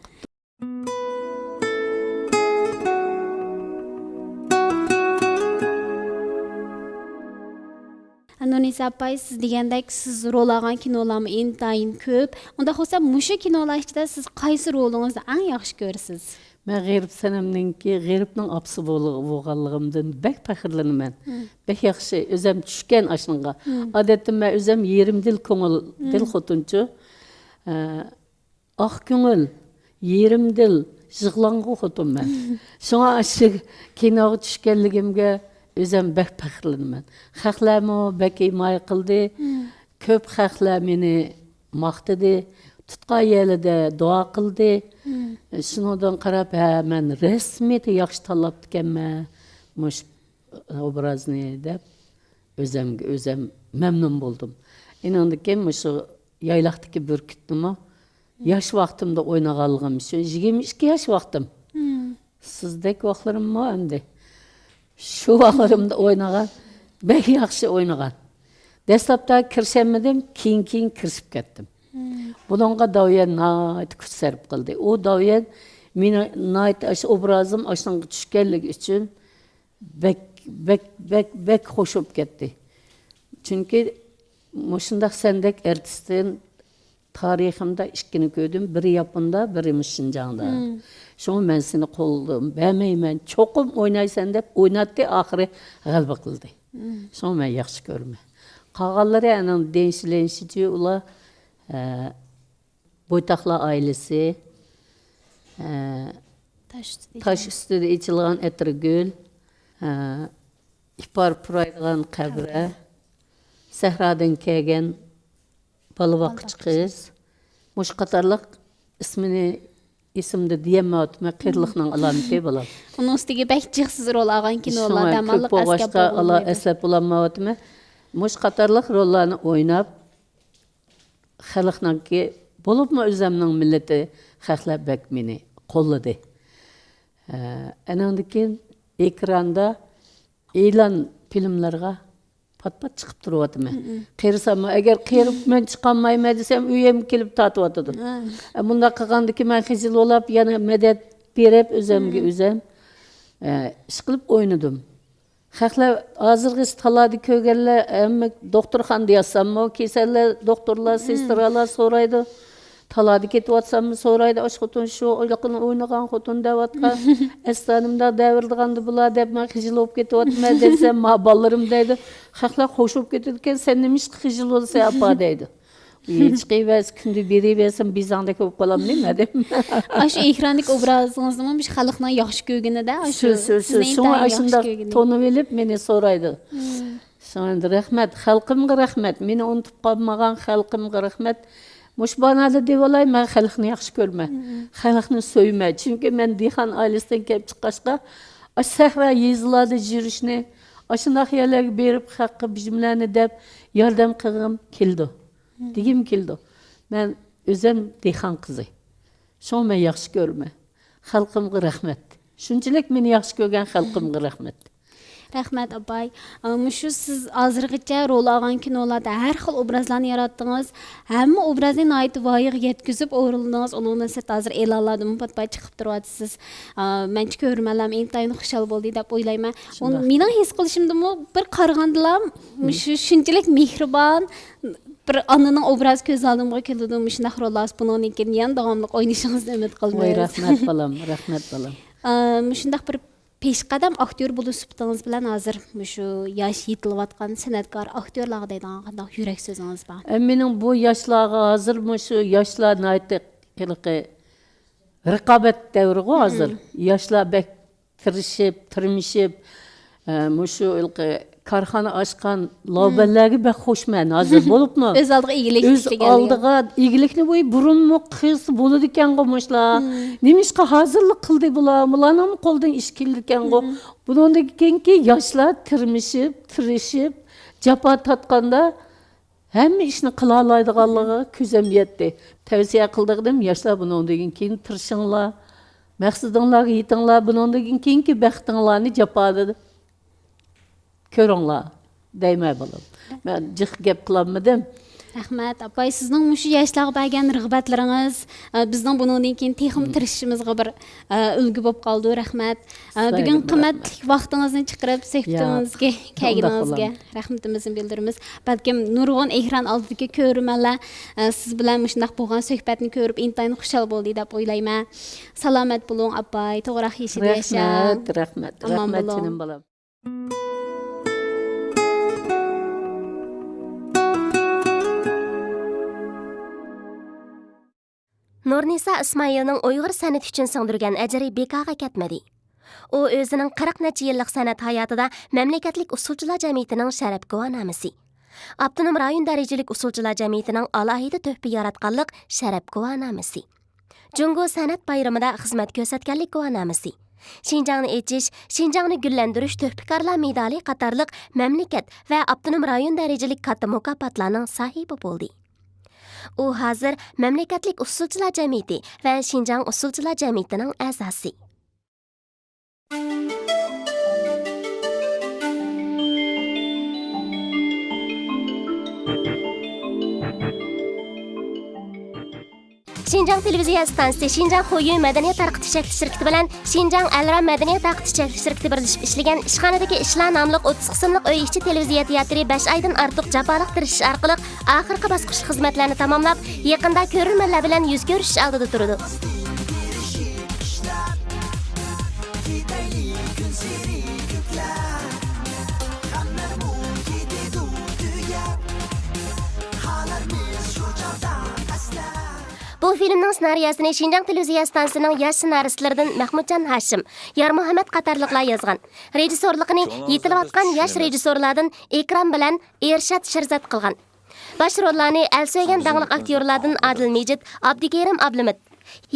نۇرنىسا ئاپاي، سىز دېگەندەك، سىز رول ئالغان كىنولارمۇ ئىنتايىن كۆپ. ئۇنداق بولسا، مۇشۇ كىنولار ئىچىدە سىز قايسى رولىڭىزنى ئەڭ ياخشى كۆرىسىز؟ مەن غېرىب سەنەمنىڭكى، غېرىبنىڭ ئاپىسى بول-، بولغانلىقىمدىن بەك پەخىرلىنىمەن. بەك ياخشى، ئۆزەم چۈشكەن ئاشۇنىڭغا. ئادەتتە مەن ئۆزەم يېرىم دىل كۆڭۈل، دىل خوتۇنچۇ. ئە، ئاق كۆڭۈل، يېرىم دىل، يىغلاڭغۇ خوتۇنمەن. شۇڭا ئاشۇ كىنوغا چۈشكەنلىكىمگە ئۆزەم بەك پەخىرلىنىمەن. خەقلەرمۇ بەك ھىمايە قىلدى. كۆپ خەقلەر مېنى ماختىدى. تۇتقان يەرلىدە دۇئا قىلدى. شۇنىڭدىن قاراپ، ھە، مەن رەسمىيەتتە ياخشى تاللاپتىكەنمەن مۇشۇ ئوبرازنى دەپ، ئۆزەمگە ئۆزەم مەمنۇن بولدۇم. ئېنىڭدىن كېيىن مۇشۇ يايلاقتىكى بۈركۈتنىمۇ ياش ۋاقتىمدا ئوينىغانلىقىم ئۈچۈن، يىگىرمە ئىككى ياش ۋاقتىم. سىزدەك ۋاقىتلىرىممۇ ئەمدى. شۇ ۋاقىتلىرىمدا ئوينىغان، بەك ياخشى ئوينىغان. دەسلەپتە كىرىشەلمىدىم، كېيىن، كېيىن كىرىشىپ كەتتىم. بۇنىڭغا داۋيەن ناھايىتى كۈچ سەرپ قىلدى. ئۇ داۋيەن مېنى ناھايىتى ئاشۇ ئوبرازىم ئاشۇنىڭغا چۈشكەنلىكى ئۈچۈن بەك، بەك، بەك، بەك خوش بولۇپ كەتتى. چۈنكى مۇشۇنداق سەندەك ئارتىستتىن تارىخىمدا ئىككىنى كۆردۈم، بىرى ياپوندا، بىرى مۇشۇ شىنجاڭدا. شۇڭا مەن سېنى قولدىن بەرمەيمەن، چوقۇم ئوينايسەن دەپ ئويناتتى، ئاخىرى غەلىبە قىلدى. شۇڭا مەن ياخشى كۆرىمەن. قالغانلىرى ئەنە دېنشى لېنشىچى ئۇلار، ئە، بويتاقلار ئائىلىسى، ئە، تاش ئۈستىدە تاش ئۈستىدە ئېچىلغان ئەتىرگۈل، ئە، ئىپار پۇرايدىغان قەبرە، سەھرادىن كەلگەن بالا باققۇچى قىز، مۇشۇ قاتارلىق ئىسمىنى ئېسىمدە دېيەلمەيۋاتىمەن، قېرىلىقنىڭ ئالامىتى بۇلار. ئۇنىڭ ئۈستىگە بەك جىقسىز رول ئالغان كىنولار، شۇڭا دەماللىق كۆپ بولغاچقا ئەسكەپ ئالا بولمايدۇ. ئەسلەپ بولالمايۋاتىمەن. مۇشۇ قاتارلىق روللارنى ئويناپ، خەلقنىڭكى، بولۇپمۇ ئۆزۈمنىڭ مىللىتى خەقلەر بەك مېنى قوللىدى. ھە، ئەنىڭدىن كېيىن ئېكراندا ئېلان فىلىملىرىغا پات-پات چىقىپ تۇرۇۋاتىمەن. مم. قېرىساممۇ، ئەگەر قېرىپ مەن چىقالمايمەن دېسەم، ئۆيۈمگە كېلىپ تارتىۋاتىدۇ. ھە. ئە، مۇنداق قىلغاندىكىن مەن خىجىل بولاپ، يەنە مەدەت بېرىپ، ئۆزۈمگە مم. ئۆزۈم، ئە، ئىشقىلىپ ئوينىدىم. خەقلەر ھازىرغىچە تالادا كۆرگەنلەر ھەممە دوختۇرخانىدا ياتساممۇ، كېسەللەر، دوختۇرلار، مم. سېسترالار سورايدۇ. تالادا كېتىۋاتساممۇ سورايدۇ، ئاشۇ خوتۇن شۇ ھېلىقىنى ئوينىغان خوتۇن دەۋاتقان. ئەسلى مۇنداق دەۋرىدىغاندۇ بۇلار دەپ مەن خىجىل بولۇپ كېتىۋاتىمەن دېسەم، ما بالىلىرىم دەيدۇ، خەقلەر خوش بولۇپ كېتىدىكەن، سەن نېمىشقا خىجىل بولىسەن ئاپا دەيدۇ. ئى، چىقىۋەرسە، كۈندە بېرىۋەرسەم، بېزەڭدەك بولۇپ قالامدۇ نېمە دەيمەن. ئاشۇ ئېكراندىكى ئوبرازىڭىزمۇ مۇشۇ خەلقنىڭ ياخشى كۆرگىنىدە، ئاشۇ شۇ، شۇ، شۇ، سىزنى شۇڭا ئىنتايىن ئاشۇنداق ياخشى كۆرگىنى. تونۇۋېلىپ مېنى سورايدۇ. مم. شۇڭا ئەمدى رەھمەت، خەلقىمگە رەھمەت، مېنى ئۇنتۇپ قالمىغان خەلقىمگە رەھمەت. مۇشۇ بانادا دېۋالاي، مەن خەلقنى ياخشى كۆرىمەن. مم. خەلقنى سۆيىمەن. چۈنكى مەن دېھقان ئائىلىسىدىن كېلىپ چىققاچقا، ئاشۇ سەھرا يېزىلاردا يۈرۈشنى، ئاشۇنداق يەرلەرگە بېرىپ، خەققە بىر نېمىلەرنى دەپ ياردەم قىلغۇم كېلىدۇ. مم. دېگۈم كېلىدۇ. مەن ئۆزۈم دېھقان قىزى. شۇڭا مەن ياخشى كۆرىمەن. خەلقىمگە رەھمەت. شۇنچىلىك مېنى ياخشى كۆرگەن خەلقىمگە رەھمەت. رەھمەت، ئاپاي. ئا، مۇشۇ سىز ھازىرغىچە رول ئالغان كىنولاردا ھەر خىل ئوبرازلارنى ياراتتىڭىز. ھەممە ئوبرازنى ناھايىتى ۋايىغا يەتكۈزۈپ ئورۇندىڭىز. ئۇنىڭدىن سىرت ھازىر ئېلانلاردىمۇ پات-پات چىقىپ تۇرۇۋاتىسىز. ئا، مەنچە كۆرۈرمەنلەرمۇ ئىنتايىن خۇشال بولدى دەپ ئويلايمەن. ئۇ شۇنداق. مېنىڭ ھېس قىلىشىمدىمۇ بىر قارىغاندىلا مم. مۇشۇ شۇنچىلىك مېھرىبان، بىر ئانىنىڭ ئوبرازى كۆز ئالدىمغا كېلىدۇ. مۇشۇنداق روللار بولسا بۇنىڭدىن كېيىن يەنە داۋاملىق ئوينىشىڭىزنى ئۈمىد ۋاي، قىلىمىز. رەھمەت بالام، رەھمەت بالام. ئا، مۇشۇنداق بىر پېشقەدەم ئاكتيور بولۇش سۈپىتىڭىز بىلەن ھازىر مۇشۇ ياش يېتىلىۋاتقان سەنئەتكار ئاكتيورلارغا دەيدىغان قانداق يۈرەك سۆزىڭىز بار؟ ئە، مېنىڭ بۇ ياشلارغا ھازىر مۇشۇ ياشلار ناھايىتى ھېلىقى رىقابەت دەۋرىغۇ ھازىر. مم. ياشلار بەك تىرىشىپ، تىرمىشىپ، ئە، مۇشۇ ھېلىقى كارخانا ئاچقان لاۋبەنلەرگە بەك خوشمەن ھازىر بولۇپمۇ. ئۆز ئالدىغا ئىگىلىك ئۆز تىكلىگەنلىكى. ئالدىغا ئىگىلىكنى، ۋوي، بۇرۇنمۇ قىلسا بولىدىكەنغۇ مۇشۇلار. مم. نېمىشقا ھازىرلا قىلدى بۇلار؟ بۇلارنىڭمۇ قولىدىن ئىش كېلىدىكەنغۇ. مم. بۇنىڭدىن كېيىنكى ياشلار تىرمىشىپ، تىرىشىپ، جاپا تارتقاندا ھەممە ئىشنى قىلالايدىغانلىقىغا كۆزۈم يەتتى. تەۋسىيە قىلىدىغىنىم، ياشلار، بۇنىڭدىن كېيىن تىرىشىڭلار، مەقسىتىڭلارغا يېتىڭلار، بۇنىڭدىن كېيىنكى بەختىڭلارنى جاپادا كۆرۈڭلار دەيمەن بالام. مەن جىق گەپ قىلالمىدىم. رەھمەت، ئاپاي، سىزنىڭ مۇشۇ ياشلارغا بەرگەن رىغبەتلىرىڭىز، ئە، بىزنىڭ بۇنىڭدىن كېيىن تېخىمۇ مم. تىرىشىشىمىزغا بىر، ئە، ئۈلگە بولۇپ قالىدۇ. رەھمەت. ئە، سىلەرگە بۈگۈن قىممەتلىك رەھمەت. ۋاقتىڭىزنى چىقىرىپ، ياق، سۆھبىتىڭىزگە ئۇنداق كەلگىنىڭىزگە بولۇڭ. رەھمىتىمىزنى بىلدۈرىمىز. بەلكىم نۇرغۇن ئېكران ئالدىدىكى كۆرۈرمەنلەر، ئە، سىز بىلەن مۇشۇنداق بولغان سۆھبەتنى كۆرۈپ ئىنتايىن خۇشال بولدى دەپ ئويلايمەن. سالامەت بولۇڭ، ئاپاي. توغراق يېشىدا ياشاڭ. رەھمەت، رەھمەت، ئامان رەھمەت، بولۇڭ. جېنىم بالام. نۇرنىسا ئىسمائىلنىڭ ئۇيغۇر سەنئىتى ئۈچۈن سىڭدۈرگەن ئەجرى بىكارغا كەتمىدى. ئۇ ئۆزىنىڭ قىرىق نەچچە يىللىق سەنئەت ھاياتىدا مەملىكەتلىك ئۇسسۇلچىلار جەمئىيىتىنىڭ شەرەپ گۇۋاھنامىسى، ئاپتونوم رايون دەرىجىلىك ئۇسسۇلچىلار جەمئىيىتىنىڭ ئالاھىدە تۆھپە ياراتقانلىق شەرەپ گۇۋاھنامىسى، جۇڭگو سەنئەت بايرىمىدا خىزمەت كۆرسەتكەنلىك گۇۋاھنامىسى، شىنجاڭنى ئېچىش، شىنجاڭنى گۈللەندۈرۈش تۆھپىكارلار مېدالى قاتارلىق مەملىكەت ۋە ئاپتونوم رايون دەرىجىلىك كاتتا مۇكاپاتلارنىڭ ساھىبى بولدى. ئۇ ھازىر مەملىكەتلىك ئۇسسۇلچىلار جەمئىيىتى ۋە شىنجاڭ ئۇسسۇلچىلار جەمئىيىتىنىڭ ئەزاسى. شىنجاڭ تېلېۋىزىيە ئىستانسىسى شىنجاڭ خۇيۈ مەدەنىيەت تارقىتىش چەكلىك شىركىتى بىلەن شىنجاڭ ئەلرا مەدەنىيەت تارقىتىش چەكلىك شىركىتى بىرلىشىپ ئىشلىگەن ئىشخانىدىكى ئىشلار ناملىق ئوتتۇز قىسىملىق ئۆي ئىچى تېلېۋىزىيە تىياتىرى بەش ئايدىن ئارتۇق جاپالىق تىرىشىش ئارقىلىق ئاخىرقى باسقۇچلۇق خىزمەتلەرنى تاماملاپ، يېقىندا كۆرۈرمەنلەر بىلەن يۈز كۆرۈشۈش ئالدىدا تۇرىدۇ. بۇ فىلىمنىڭ سېنارىيەسىنى شىنجاڭ تېلېۋىزىيە ئىستانسىسىنىڭ ياش سېنارىستلىرىدىن مەخمۇتجان ھاشىم، يارمۇھەممەت قاتارلىقلار يازغان. رېژىسسورلۇقىنى يېتىلىۋاتقان ياش رېژىسسورلاردىن ئىكرام بىلەن ئېرشات شىرزات قىلغان. باش روللارنى ئەل سۆيگەن داڭلىق ئاكتيورلاردىن ئادىل مىجىت، ئابدۇكېرىم ئابلىمىت،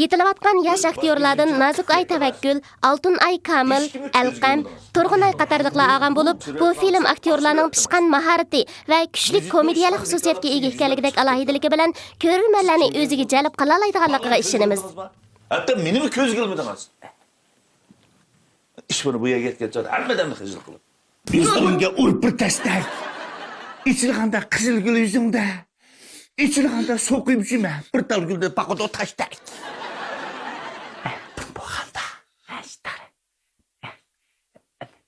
يېتىلىۋاتقان ياش ئاكتيورلاردىن نازۇكئاي تەۋەككۈل، ئالتۇنئاي كامىل، ئەلقەم، تۇرغۇنئاي قاتارلىقلار ئالغان بولۇپ، بۇ فىلىم ئاكتيورلارنىڭ پىشقان ماھارىتى ۋە كۈچلۈك كومېدىيەلىك خۇسۇسىيەتكە ئىگە ئىكەنلىكىدەك ئالاھىدىلىكى بىلەن كۆرۈرمەنلەرنى ئۆزىگە جەلپ قىلالايدىغانلىقىغا ئىشىنىمىز. ھەتتا مېنىمۇ كۆزگە ئىلمىدىڭىز. ئىش بۇنى بۇ يەرگە يەتكەن چاغدا ھەممە ئادەمنى خىجىل قىلىپ. يۈزۈڭگە ئۇرۇپ بىر تەستەك. ئېچىلغاندا قىزىل گۈل يۈزۈڭدە. ئېچىلغاندا سوقۇيۇپ يۈرمە، بىر تال گۈلدىن باقىدۇ تاشتەك. بولغاندا، ھە، ئىشتار.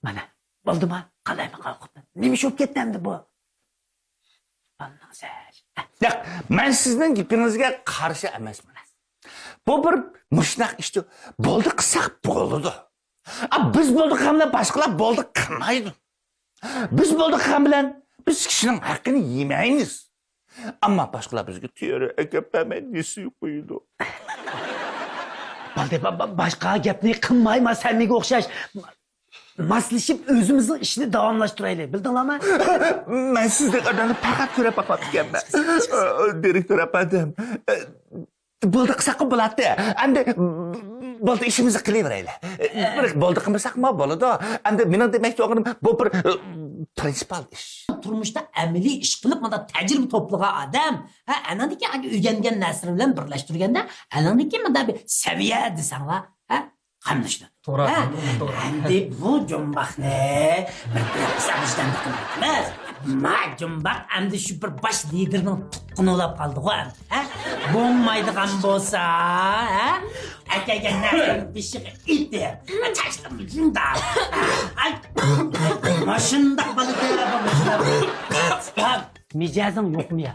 مانا، بولدىما؟ قالايمىقان قوپتۇم. نېمە ئىش بولۇپ كەتتى ئەمدى بۇ؟ بالىنىڭ سەش. ياق، مەن سىزنىڭ گېپىڭىزگە قارشى ئەمەسمەن. بۇ بىر مۇشۇنداق ئىشتۇ. بولدى قىلساق بولىدۇ. ئا، بىز بولدى قىلغان بىلەن باشقىلار بولدى قىلمايدۇ. بىز بولدى قىلغان بىلەن بىز كىشىنىڭ ھەققىنى يېمەيمىز. ئەمما باشقىلار بىزگە تېرە ئەكەپ بەرمەي نېسى قويىدۇ. بولدى، با-، با-، باشقا گەپنى قىلمايما سەممىگە ئوخشاش. ماسلىشىپ ئۆزىمىزنىڭ ئىشىنى داۋاملاشتۇرايلى. بىلدىڭلارمۇ؟ مەن سىزدەك ئادەمنى پەقەت كۆرۈپ باقماپتىكەنمەن. دىرېكتور ئەپەندىم. بولدى قىلساقمۇ بولاتتى. ئەمدى بولدى ئىشىمىزنى قىلىۋېرەيلى. بىر بولدى قىلمىساقمۇ بولىدۇ. ئەمدى مېنىڭ دېمەكچى بولغىنىم بۇ بىر، ئە، پرىنسىپال ئىش. تۇرمۇشتا ئەمەلىي ئىش قىلىپ مۇنداق تەجرىبە توپلىغان ئادەم، ھە، ئەنىڭدىكى ئۆگەنگەن نەرسىلەر بىلەن بىرلەشتۈرگەندە، ئەنىڭدىكى مۇنداق بىر سەۋىيە دېسەڭلار، ھە، قاملىشىدۇ. توغرا، ھە؟ توغرا. ئەمدى بۇ جۇمباقنى بىر تەرەپكە سالىشتىن ئەمدى قىلمايمىز. ما جۇمباق ئەمدى شۇ بىر باش لىدېرنىڭ تۇغقىنى بولاپ قالدىغۇ ئەمدى، ھە؟ بولمايدىغان بولسا، ھە؟ ئەكەلگەن نەرسىنىڭ بېشىغا ئېتىپ، چاچلىرىنى شۇنداق. ئاي، ماشۇنداق بالا دەپ، ماشۇنداق. مىجەزىڭ يوقمۇ يا؟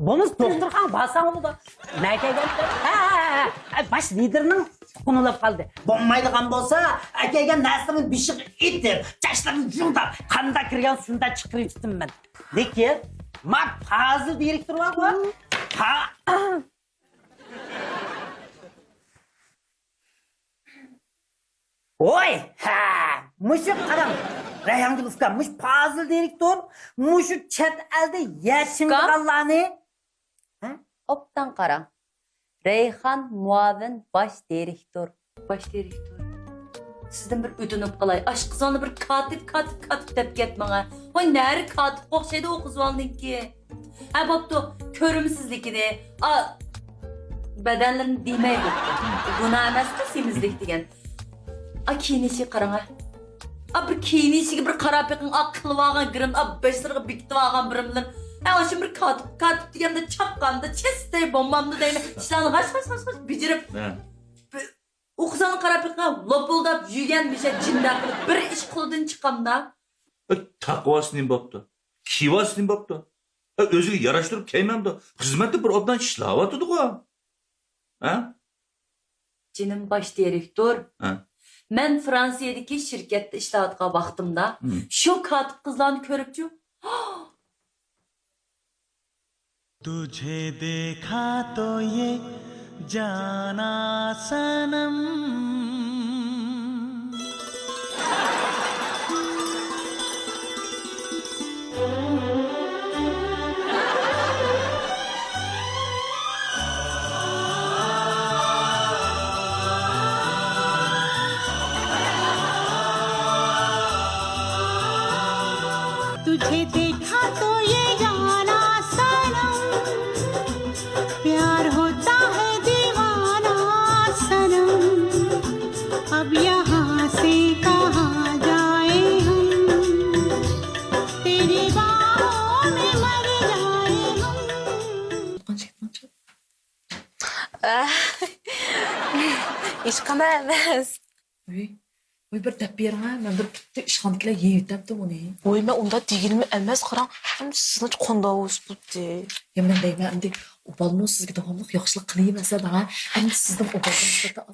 بولمىسا دوختۇرخانىغا بارساڭ بولىدۇ. مەن كەلگەن. ھە، ھە، ھە، ھە. باش لىدېرنىڭ تۇغقىنى بولاپ قالدى. بولمايدىغان بولسا، ئەكەلگەن نەرسىنىڭ بېشىغا ئېتىپ، چاچلىرىنى شۇنداق، قانداق كىرگەن شۇنداق چىقىرىۋېتىمەن. لېكىن، ما پازىل دىرېكتور بارغۇ. پا-، ۋوي، ھە، مۇشۇ قاراڭ، رەيھانگۈل ئۇكام، مۇشۇ پازىل دىرېكتور، مۇشۇ چەت ئەلدە يەر ئۇكام؟ چىمىدىغانلارنى، ھە؟ ئوبدان قاراڭ، رەيھان مۇئاۋىن باش دىرېكتور. باش دىرېكتور، سىزدىن بىر ئۆتۈنۈپ قالاي، ئاشقىزىڭنى بىر كاتىپ، كاتىپ، كاتىپ دەپ كەتمەڭە. ۋاي، نەرى كاتىپقا ئوخشايدۇ ئۇ قىزىۋالنىڭكى. ھە، بوپتۇ، كۆرۈمسىزلىكىنى، ئا، بەدەنلىرىنى دېمەي بوپتۇ. گۇناھ ئەمەسقۇ سېمىزلىك دېگەن. ئا، كىيىنىشىگە قاراڭ، ھە. ئا، بىر كىيىنىشىگە بىر قاراپ بېقىڭ، ئا، قىلىۋالغان گىرىم، ئا، بېشلىرىغا بېكىتىۋالغان بىرىملىرى. ھە، ئاشۇ بىر كاتىپ، كاتىپ دېگەندە چاققاندا چىستەي بومبامدا دەيمەن. ئىشلارنى غاش، غاش، غاش، غاش بېجىرىپ. ھە. بىر ئۇ قىزىڭنى قاراپ بېقىڭ، لوپۇلداپ يۈگەن مىشە جىندەك قىلىپ بىر ئىش قولىدىن چىقامدا. ئە، تاقىۋالسا نېمە بوپتۇ؟ كىيىۋالسا نېمە بوپتۇ؟ ئە، ئۆزىگە ياراشتۇرۇپ كىيمەمدۇ؟ خىزمەتتە بىر ئوبدان ئىشلەۋاتىدىغۇ. ھە؟ جېنىم باش دىرېكتور، ھە. مەن فرانسىيەدىكى شىركەتتە ئىشلەۋاتقان ۋاقتىمدا، ھىم. شۇ كاتىپ قىزلارنى كۆرۈپچۇ، تۇجھې دېكھا تو يې جانا سانم. تجھے دیکھا تو یہ جانا سانم، پیار ہوتا ہے دیوانہ سانم، اب یہاں سے کہاں جائیں ہم، تیری باہوں میں مر جائیں ہم. ئىشقىلىپ ئەمەس. ۋوي، ۋوي، بىر دەپ بېرىڭە، مەن بىر پۈتتى ئىشخانىدىكىلەر يەۋېتەمدۇ ئۇنى. ۋوي، مەن ئۇنداق دېگىنىم ئەمەس، قاراڭ، ھەم سىزنىڭ قانداق بولسا بوپتۇ. يا، مەن دەيمەن، ئەمدى ئۇ بالىمۇ سىزگە داۋاملىق ياخشىلىق قىلىۋەرسە دەڭە، ئەمدى سىزنىڭ ئۇ بالىغا نىسبەتەن